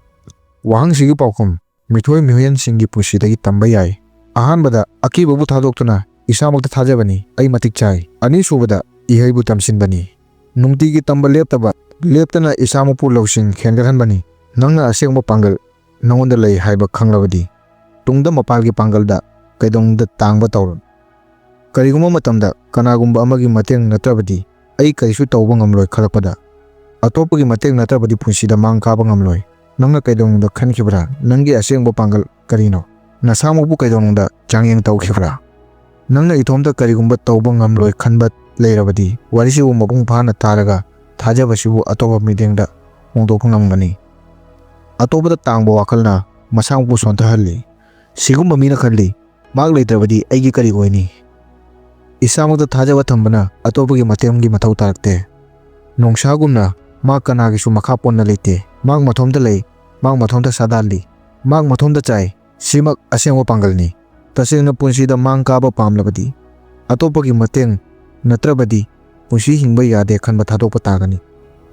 ꯋꯥꯍꯪꯁꯤꯒꯤ ꯄꯥꯎꯈꯨꯝ ꯃꯤꯊꯣꯏ ꯃꯤꯍꯨꯌꯦꯟꯁꯤꯡꯒꯤ ꯄꯨꯟꯁꯤꯗꯒꯤ ꯇꯝꯕ ꯌꯥꯏ꯫ ꯑꯍꯥꯟꯕꯗ, ꯑꯀꯤꯕꯕꯨ ꯊꯥꯗꯣꯛꯇꯨꯅ ꯏꯁꯥꯃꯛꯇ ꯊꯥꯖꯕꯅꯤ, ꯑꯩ ꯃꯇꯤꯛ ꯆꯥꯏ꯫ ꯑꯅꯤꯁꯨꯕꯗ, ꯏꯍꯩꯕꯨ ꯇꯝꯁꯤꯟꯕꯅꯤ꯫ ꯅꯨꯡꯇꯤꯒꯤ ꯇꯝꯕ ꯂꯦꯞꯇꯕ, ꯂꯦꯞꯇꯅ ꯏꯁꯥꯃꯛꯄꯨ ꯂꯧꯁꯤꯡ ꯍꯦꯟꯒꯠꯍꯟꯕꯅꯤ꯫ ꯅꯪꯅ ꯑꯁꯦꯡꯕ ꯄꯥꯡꯒꯜ ꯅꯉꯣꯟꯗ ꯂꯩ ꯍꯥꯏꯕ ꯈꯪꯂꯕꯗꯤ, ꯇꯨꯡꯗ ꯃꯄꯥꯜꯒꯤ ꯄꯥꯡꯒꯜꯗ ꯀꯩꯗꯧꯅꯨꯡꯗ ꯇꯥꯡꯕ ꯇꯧꯔꯨꯅꯨ꯫ ꯀꯔꯤꯒꯨꯝꯕ ꯃꯇꯝꯗ ꯀꯅꯥꯒꯨꯝꯕ ꯑꯃꯒꯤ ꯃꯇꯦꯡ ꯅꯠꯇ꯭ꯔꯕꯗꯤ ꯑꯩ ꯀꯔꯤꯁꯨ ꯇꯧꯕ ꯉꯝꯂꯣꯏ ꯈꯜꯂꯛꯄꯗ, ꯑꯇꯣꯞꯄꯒꯤ ꯃꯇꯦꯡ ꯅꯠꯇ꯭ꯔꯕꯗꯤ ꯄꯨꯟꯁꯤꯗ ꯃꯥꯡ ꯀꯥꯕ ꯉꯝꯂꯣꯏ꯫ ꯅꯪꯅ ꯀꯩꯗꯧꯅꯨꯡꯗ ꯈꯟꯈꯤꯕ꯭ꯔꯥ? ꯅꯪꯒꯤ ꯑꯁꯦꯡꯕ ꯄꯥꯡꯒꯜ ꯀꯔꯤꯅꯣ? ꯅꯁꯥꯃꯛꯄꯨ ꯀꯩꯗꯧꯅꯨꯡꯗ ꯆꯥꯡꯌꯦꯡ ꯇꯧꯈꯤꯕ꯭ꯔꯥ? ꯅꯪꯅ ꯏꯇꯣꯝꯇ ꯀꯔꯤꯒꯨꯝꯕ ꯇꯧꯕ ꯉꯝꯂꯣꯏ ꯈꯟꯕ ꯂꯩꯔꯕꯗꯤ, ꯋꯥꯔꯤꯁꯤꯕꯨ ꯃꯄꯨꯡ ꯐꯥꯅ ꯇꯥꯔꯒ ꯊꯥꯖꯕꯁꯤꯕꯨ ꯑꯇꯣꯞꯄ ꯃꯤꯠꯌꯦꯡꯗ ꯍꯣꯡꯗꯣꯛꯄ ꯉꯝꯒꯅꯤ꯫ ꯑꯇꯣꯞꯄꯗ ꯇꯥꯡꯕ ꯋꯥꯈꯜꯅ ꯃꯁꯥꯃꯛꯄꯨ ꯁꯣꯟꯊꯍꯜꯂꯤ꯫ ꯁꯤꯒꯨꯝꯕ ꯃꯤꯅ ꯈꯜꯂꯤ, "ꯃꯍꯥꯛ ꯂꯩꯇ꯭ꯔꯕꯗꯤ ꯑꯩꯒꯤ ꯀꯔꯤ ꯑꯣꯏꯅꯤ?" ꯏꯁꯥꯃꯛꯇ ꯊꯥꯖꯕ ꯊꯝꯕꯅ ꯑꯇꯣꯞꯄꯒꯤ ꯃꯇꯦꯡꯒꯤ ꯃꯊꯧ ꯇꯥꯔꯛꯇꯦ꯫ ꯅꯣꯡꯁꯥꯒꯨꯝꯅ ꯃꯍꯥꯛ ꯀꯅꯥꯒꯤꯁꯨ ꯃꯈꯥ ꯄꯣꯟꯅ ꯂꯩꯇꯦ꯫ ꯃꯍꯥꯛ ꯃꯊꯣꯝꯇ ꯂꯩ, ꯃꯍꯥꯛ ꯃꯊꯣꯝꯇ ꯁꯥꯗꯥꯜꯂꯤ, ꯃꯍꯥꯛ ꯃꯊꯣꯝꯇ ꯆꯥꯏ꯫ ꯁꯤꯃꯛ ꯑꯁꯦꯡꯕ ꯄꯥꯡꯒꯜꯅꯤ꯫ ꯇꯁꯦꯡꯅ ꯄꯨꯟꯁꯤꯗ ꯃꯥꯡ ꯀꯥꯕ ꯄꯥꯝꯂꯕꯗꯤ, ꯑꯇꯣꯞꯄꯒꯤ ꯃꯇꯦꯡ ꯅꯠꯇ꯭ꯔꯕꯗꯤ ꯄꯨꯟꯁꯤ ꯍꯤꯡꯕ ꯌꯥꯗꯦ ꯈꯟꯕ ꯊꯥꯗꯣꯛꯄ ꯇꯥꯒꯅꯤ꯫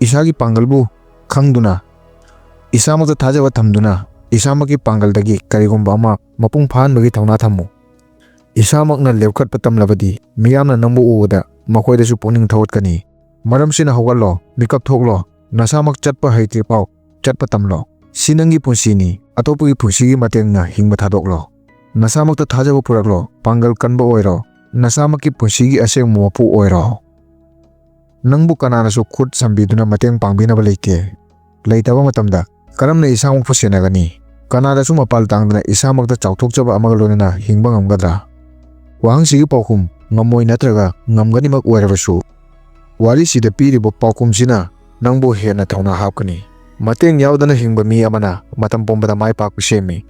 ꯏꯁꯥꯒꯤ ꯄꯥꯡꯒꯜꯕꯨ ꯈꯪꯗꯨꯅ, ꯏꯁꯥꯃꯛꯇ ꯊꯥꯖꯕ ꯊꯝꯗꯨꯅ, ꯏꯁꯥꯃꯛꯀꯤ ꯄꯥꯡꯒꯜꯗꯒꯤ ꯀꯔꯤꯒꯨꯝꯕ ꯑꯃ ꯃꯄꯨꯡ ꯐꯥꯍꯟꯕꯒꯤ ꯊꯧꯅꯥ ꯊꯝꯃꯨ꯫ ꯏꯁꯥꯃꯛꯅ ꯂꯦꯞꯈꯠꯄ ꯇꯝꯂꯕꯗꯤ, ꯃꯤꯌꯥꯝꯅ ꯅꯪꯕꯨ ꯎꯕꯗ ꯃꯈꯣꯏꯗꯁꯨ ꯄꯨꯛꯅꯤꯡ ꯊꯧꯒꯠꯀꯅꯤ꯫ ꯃꯔꯝꯁꯤꯅ ꯍꯧꯒꯠꯂꯣ, ꯃꯤꯀꯞ ꯊꯣꯛꯂꯣ, ꯅꯁꯥꯃꯛ ꯆꯠꯄ ꯍꯩꯇ꯭ꯔꯤꯐꯥꯎ ꯆꯠꯄ ꯇꯝꯂꯣ꯫ ꯁꯤ ꯅꯪꯒꯤ ꯄꯨꯟꯁꯤꯅꯤ, ꯑꯇꯣꯞꯄꯒꯤ ꯄꯨꯟꯁꯤꯒꯤ ꯃꯇꯦꯡꯅ ꯍꯤꯡꯕ ꯊꯥꯗꯣꯛꯂꯣ꯫ ꯅꯁꯥꯃꯛꯇ ꯊꯥꯖꯕ ꯄꯨꯔꯛꯂꯣ, ꯄꯥꯡꯒꯜ ꯀꯟꯕ ꯑꯣꯏꯔꯣ, ꯅꯁꯥꯃꯛꯀꯤ ꯄꯨꯟꯁꯤꯒꯤ ꯑꯁꯦꯡꯕ ꯃꯄꯨ ꯑꯣꯏꯔꯣ꯫ ꯅꯪꯕꯨ ꯀꯅꯥꯅꯁꯨ ꯈꯨꯠ ꯁꯝꯕꯤꯗꯨꯅ ꯃꯇꯦꯡ ꯄꯥꯡꯕꯤꯅꯕ ꯂꯩꯇꯦ꯫ ꯂꯩꯇꯕ ꯃꯇꯝꯗ ꯀꯔꯝꯅ ꯏꯁꯥꯃꯛꯄꯨ ꯁꯦꯟꯅꯒꯅꯤ? ꯀꯅꯥꯗꯁꯨ ꯃꯄꯥꯜ ꯇꯥꯡꯗꯅ ꯏꯁꯥꯃꯛꯇ ꯆꯥꯎꯊꯣꯛꯆꯕ ꯑꯃꯒ ꯂꯣꯏꯅꯅ ꯍꯤꯡꯕ ꯉꯝꯒꯗ꯭ꯔꯥ? ꯋꯥꯍꯪꯁꯤꯒꯤ ꯄꯥꯎꯈꯨꯝ ꯉꯝꯃꯣꯏ ꯅꯠꯇ꯭ꯔꯒ ꯉꯝꯒꯅꯤꯃꯛ ꯑꯣꯏꯔꯕꯁꯨ, ꯋꯥꯔꯤꯁꯤꯗ ꯄꯤꯔꯤꯕ ꯄꯥꯎꯈꯨꯝꯁꯤꯅ ꯅꯪꯕꯨ ꯍꯦꯟꯅ ꯊꯧꯅꯥ ꯍꯥꯞꯀꯅꯤ꯫ ꯃꯇꯦꯡ ꯌꯥꯎꯗꯅ ꯍꯤꯡꯕ ꯃꯤ ꯑꯃꯅ ꯃꯇꯝ ꯄꯨꯝꯕꯗ ꯃꯥꯏ ꯄꯥꯛꯄ ꯁꯦꯝꯃꯤ꯫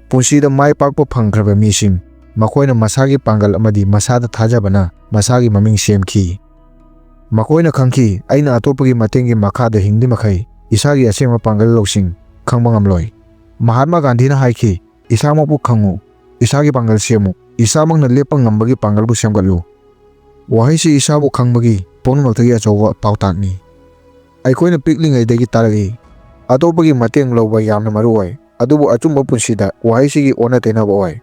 ꯄꯨꯟꯁꯤꯗ ꯃꯥꯏ ꯄꯥꯛꯄ ꯐꯪꯈ꯭ꯔꯕ ꯃꯤꯁꯤꯡ, ꯃꯈꯣꯏꯅ ꯃꯁꯥꯒꯤ ꯄꯥꯡꯒꯜ ꯑꯃꯗꯤ ꯃꯁꯥꯗ ꯊꯥꯖꯕꯅ ꯃꯁꯥꯒꯤ ꯃꯃꯤꯡ ꯁꯦꯝꯈꯤ꯫ ꯃꯈꯣꯏꯅ ꯈꯪꯈꯤ, "ꯑꯩꯅ ꯑꯇꯣꯞꯄꯒꯤ ꯃꯇꯦꯡꯒꯤ ꯃꯈꯥꯗ ꯍꯤꯡꯗ꯭ꯔꯤꯃꯈꯩ ꯏꯁꯥꯒꯤ ꯑꯁꯦꯡꯕ ꯄꯥꯡꯒꯜ ꯂꯧꯁꯤꯡ ꯈꯪꯕ ꯉꯝꯂꯣꯏ"꯫ ꯃꯍꯥꯠꯃꯥ ꯒꯥꯟꯙꯤꯅ ꯍꯥꯏꯈꯤ, "ꯏꯁꯥꯃꯛꯄꯨ ꯈꯪꯉꯨ, ꯏꯁꯥꯒꯤ ꯄꯥꯡꯒꯜ ꯁꯦꯝꯃꯨ, ꯏꯁꯥꯃꯛꯅ ꯂꯦꯞꯄ ꯉꯝꯕꯒꯤ ꯄꯥꯡꯒꯜꯕꯨ ꯁꯦꯝꯒꯠꯂꯨ"꯫ ꯋꯥꯍꯩꯁꯤ ꯏꯁꯥꯕꯨ ꯈꯪꯕꯒꯤ ꯄꯨꯝꯅꯃꯛꯇꯒꯤ ꯑꯆꯧꯕ ꯄꯥꯎꯇꯥꯛꯅꯤ꯫ ꯑꯩꯈꯣꯏꯅ ꯄꯤꯛꯂꯤꯉꯩꯗꯒꯤ ꯇꯥꯔꯛꯏ, "ꯑꯇꯣꯞꯄꯒꯤ ꯃꯇꯦꯡ ꯂꯧꯕ ꯌꯥꯝꯅ ꯃꯔꯨ ꯑꯣꯏ", ꯑꯗꯨꯕꯨ ꯑꯆꯨꯝꯕ ꯄꯨꯟꯁꯤꯗ ꯋꯥꯍꯩꯁꯤꯒꯤ ꯑꯣꯟꯅ ꯇꯩꯅꯕ ꯑꯣꯏ꯫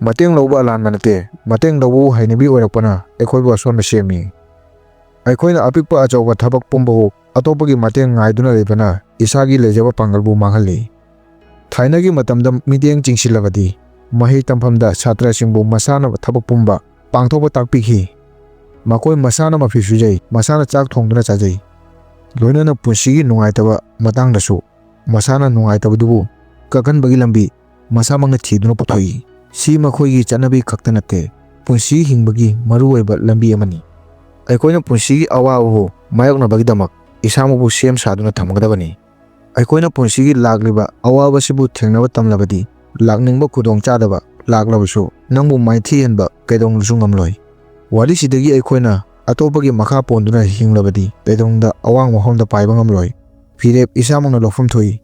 ꯃꯇꯦꯡ ꯂꯧꯕ ꯑꯂꯥꯟꯕ ꯅꯠꯇꯦ, ꯃꯇꯦꯡ ꯂꯧꯕꯕꯨ ꯍꯩꯅꯕꯤ ꯑꯣꯏꯔꯛꯄꯅ ꯑꯩꯈꯣꯏꯕꯨ ꯑꯁꯣꯟꯕ ꯁꯦꯝꯃꯤ꯫ ꯑꯩꯈꯣꯏꯅ ꯑꯄꯤꯛꯄ ꯑꯆꯧꯕ ꯊꯕꯛ ꯄꯨꯝꯕꯕꯨ ꯑꯇꯣꯞꯄꯒꯤ ꯃꯇꯦꯡ ꯉꯥꯏꯗꯨꯅ ꯂꯩꯕꯅ ꯏꯁꯥꯒꯤ ꯂꯩꯖꯕ ꯄꯥꯡꯒꯜꯕꯨ ꯃꯥꯡꯍꯜꯂꯤ꯫ ꯊꯥꯏꯅꯒꯤ ꯃꯇꯝꯗ ꯃꯤꯠꯌꯦꯡ ꯆꯤꯡꯁꯤꯜꯂꯕꯗꯤ, ꯃꯍꯩ ꯇꯝꯐꯝꯗ ꯁꯥꯇ꯭ꯔꯁꯤꯡꯕꯨ ꯃꯁꯥꯅ ꯊꯕꯛ ꯄꯨꯝꯕ ꯄꯥꯡꯊꯣꯛꯄ ꯇꯥꯛꯄꯤꯈꯤ꯫ ꯃꯈꯣꯏ ꯃꯁꯥꯅ ꯃꯐꯤ ꯁꯨꯖꯩ, ꯃꯁꯥꯅ ꯆꯥꯛ ꯊꯣꯡꯗꯨꯅ ꯆꯥꯖꯩ꯫ ꯂꯣꯏꯅꯅ ꯄꯨꯟꯁꯤꯒꯤ ꯅꯨꯡꯉꯥꯏꯇꯕ ꯃꯇꯥꯡꯗꯁꯨ ꯃꯁꯥꯅ ꯅꯨꯡꯉꯥꯏꯇꯕꯗꯨꯕꯨ ꯀꯛꯍꯟꯕꯒꯤ ꯂꯝꯕꯤ ꯃꯁꯥꯃꯛꯅ ꯊꯤꯗꯨꯅ ꯄꯨꯊꯣꯛꯏ꯫ ꯁꯤ ꯃꯈꯣꯏꯒꯤ ꯆꯠꯅꯕꯤ ꯈꯛꯇ ꯅꯠꯇꯦ, ꯄꯨꯟꯁꯤ ꯍꯤꯡꯕꯒꯤ ꯃꯔꯨꯑꯣꯏꯕ ꯂꯝꯕꯤ ꯑꯃꯅꯤ꯫ ꯑꯩꯈꯣꯏꯅ ꯄꯨꯟꯁꯤꯒꯤ ꯑꯋꯥꯕꯕꯨ ꯃꯥꯌꯣꯛꯅꯕꯒꯤꯗꯃꯛ ꯏꯁꯥꯃꯛꯄꯨ ꯁꯦꯝ ꯁꯥꯗꯨꯅ ꯊꯝꯒꯗꯕꯅꯤ꯫ ꯑꯩꯈꯣꯏꯅ ꯄꯨꯟꯁꯤꯒꯤ ꯂꯥꯛꯂꯤꯕ ꯑꯋꯥꯕꯁꯤꯕꯨ ꯊꯦꯡꯅꯕ ꯇꯝꯂꯕꯗꯤ, ꯂꯥꯛꯅꯤꯡꯕ ꯈꯨꯗꯣꯡꯆꯥꯗꯕ ꯂꯥꯛꯂꯕꯁꯨ, ꯅꯪꯕꯨ ꯃꯥꯏꯊꯤꯍꯟꯕ ꯀꯩꯗꯧꯅꯁꯨ ꯉꯝꯂꯣꯏ꯫ ꯋꯥꯔꯤꯁꯤꯗꯒꯤ ꯑꯩꯈꯣꯏꯅ ꯑꯇꯣꯞꯄꯒꯤ ꯃꯈꯥ ꯄꯣꯟꯗꯨꯅ ꯍꯤꯡꯂꯕꯗꯤ, ꯀꯩꯗꯧꯅꯨꯡꯗ ꯑꯋꯥꯡꯕ ꯃꯐꯝꯗ ꯄꯥꯏꯕ ꯉꯝꯂꯣꯏ꯫ ꯐꯤꯔꯦꯞ ꯏꯁꯥꯃꯛꯅ ꯂꯧꯐꯝ ꯊꯣꯛꯏ꯫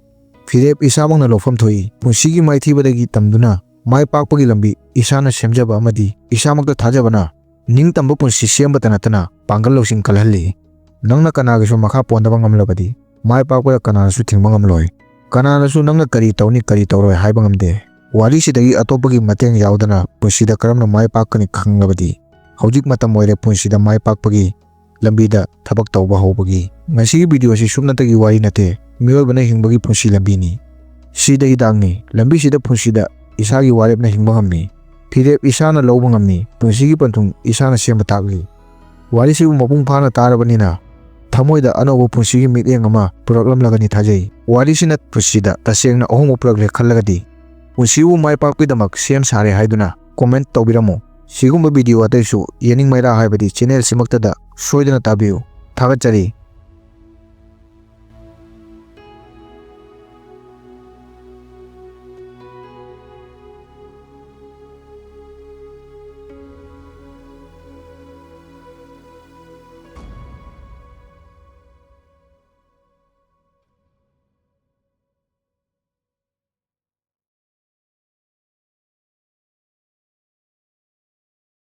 ꯐꯤꯔꯦꯞ ꯏꯁꯥꯃꯛꯅ ꯂꯧꯐꯝ ꯊꯣꯛꯏ꯫ ꯄꯨꯟꯁꯤꯒꯤ ꯃꯥꯏꯊꯤꯕꯗꯒꯤ ꯇꯝꯗꯨꯅ ꯃꯥꯏ ꯄꯥꯛꯄꯒꯤ ꯂꯝꯕꯤ ꯏꯁꯥꯅ ꯁꯦꯝꯖꯕ ꯑꯃꯗꯤ ꯏꯁꯥꯃꯛꯇ ꯊꯥꯖꯕꯅ ꯅꯤꯡꯇꯝꯕ ꯄꯨꯟꯁꯤ ꯁꯦꯝꯕꯇ ꯅꯠꯇꯅ ꯄꯥꯡꯒꯜ ꯂꯧꯁꯤꯡ ꯀꯜꯍꯜꯂꯤ꯫ ꯅꯪꯅ ꯀꯅꯥꯒꯤꯁꯨ ꯃꯈꯥ ꯄꯣꯟꯗꯕ ꯉꯝꯂꯕꯗꯤ, ꯃꯥꯏ ꯄꯥꯛꯄꯗ ꯀꯅꯥꯅꯁꯨ ꯊꯤꯡꯕ ꯉꯝꯂꯣꯏ꯫ ꯀꯅꯥꯅꯁꯨ ꯅꯪꯅ ꯀꯔꯤ ꯇꯧꯅꯤ, ꯀꯔꯤ ꯇꯧꯔꯣꯏ ꯍꯥꯏꯕ ꯉꯝꯗꯦ꯫ ꯋꯥꯔꯤꯁꯤꯗꯒꯤ ꯑꯇꯣꯞꯄꯒꯤ ꯃꯇꯦꯡ ꯌꯥꯎꯗꯅ ꯄꯨꯟꯁꯤꯗ ꯀꯔꯝꯅ ꯃꯥꯏ ꯄꯥꯛꯀꯅꯤ ꯈꯪꯂꯕꯗꯤ, ꯍꯧꯖꯤꯛ ꯃꯇꯝ ꯑꯣꯏꯔꯦ ꯄꯨꯟꯁꯤꯗ ꯃꯥꯏ ꯄꯥꯛꯄꯒꯤ ꯂꯝꯕꯤꯗ ꯊꯕꯛ ꯇꯧꯕ ꯍꯧꯕꯒꯤ꯫ ꯉꯁꯤꯒꯤ ꯚꯤꯗꯤꯑꯣ ꯑꯁꯤ ꯁꯨꯞꯅꯇꯒꯤ ꯋꯥꯔꯤ ꯅꯠꯇꯦ, ꯃꯤꯑꯣꯏꯕꯅ ꯍꯤꯡꯕꯒꯤ ꯄꯨꯟꯁꯤ ꯂꯝꯕꯤꯅꯤ꯫ ꯁꯤꯗ ꯍꯤꯗꯥꯛꯅꯤ꯫ ꯂꯝꯕꯤꯁꯤꯗ ꯄꯨꯟꯁꯤꯗ ꯏꯁꯥꯒꯤ ꯋꯥꯔꯦꯞꯅ ꯍꯤꯡꯕ ꯉꯝꯃꯤ꯫ ꯐꯤꯔꯦꯞ ꯏꯁꯥꯅ ꯂꯧꯕ ꯉꯝꯃꯤ꯫ ꯄꯨꯟꯁꯤꯒꯤ ꯄꯟꯊꯨꯡ ꯏꯁꯥꯅ ꯁꯦꯝꯕ ꯇꯥꯛꯂꯤ꯫ ꯋꯥꯔꯤꯁꯤꯕꯨ ꯃꯄꯨꯡ ꯐꯥꯅ ꯇꯥꯔꯕꯅꯤꯅ, ꯊꯃꯣꯏꯗ ꯑꯅꯧꯕ ꯄꯨꯟꯁꯤꯒꯤ ꯃꯤꯠꯌꯦꯡ ꯑꯃ ꯄꯨꯔꯛꯂꯝꯂꯒꯅꯤ ꯊꯥꯖꯩ꯫ ꯋꯥꯔꯤꯁꯤꯅ ꯄꯨꯟꯁꯤꯗ ꯇꯁꯦꯡꯅ ꯑꯍꯣꯡꯕ ꯄꯨꯔꯛꯂꯦ ꯈꯜꯂꯒꯗꯤ, ꯄꯨꯟꯁꯤꯕꯨ ꯃꯥꯏ ꯄꯥꯛꯄꯒꯤꯗꯃꯛ ꯁꯦꯝ ꯁꯥꯔꯦ ꯍꯥꯏꯗꯨꯅ ꯀꯣꯃꯦꯟꯠ ꯇꯧꯕꯤꯔꯝꯃꯨ꯫ ꯁꯤꯒꯨꯝꯕ ꯚꯤꯗꯤꯑꯣ ꯑꯇꯩꯁꯨ ꯌꯦꯡꯅꯤꯡꯕꯩꯔꯥ ꯍꯥꯏꯕꯗꯤ ꯆꯦꯅꯦꯜꯁꯤꯃꯛꯇꯗ ꯁꯣꯏꯗꯅ ꯇꯥꯕꯤꯌꯨ꯫ ꯊꯥꯒꯠꯆꯔꯤ꯫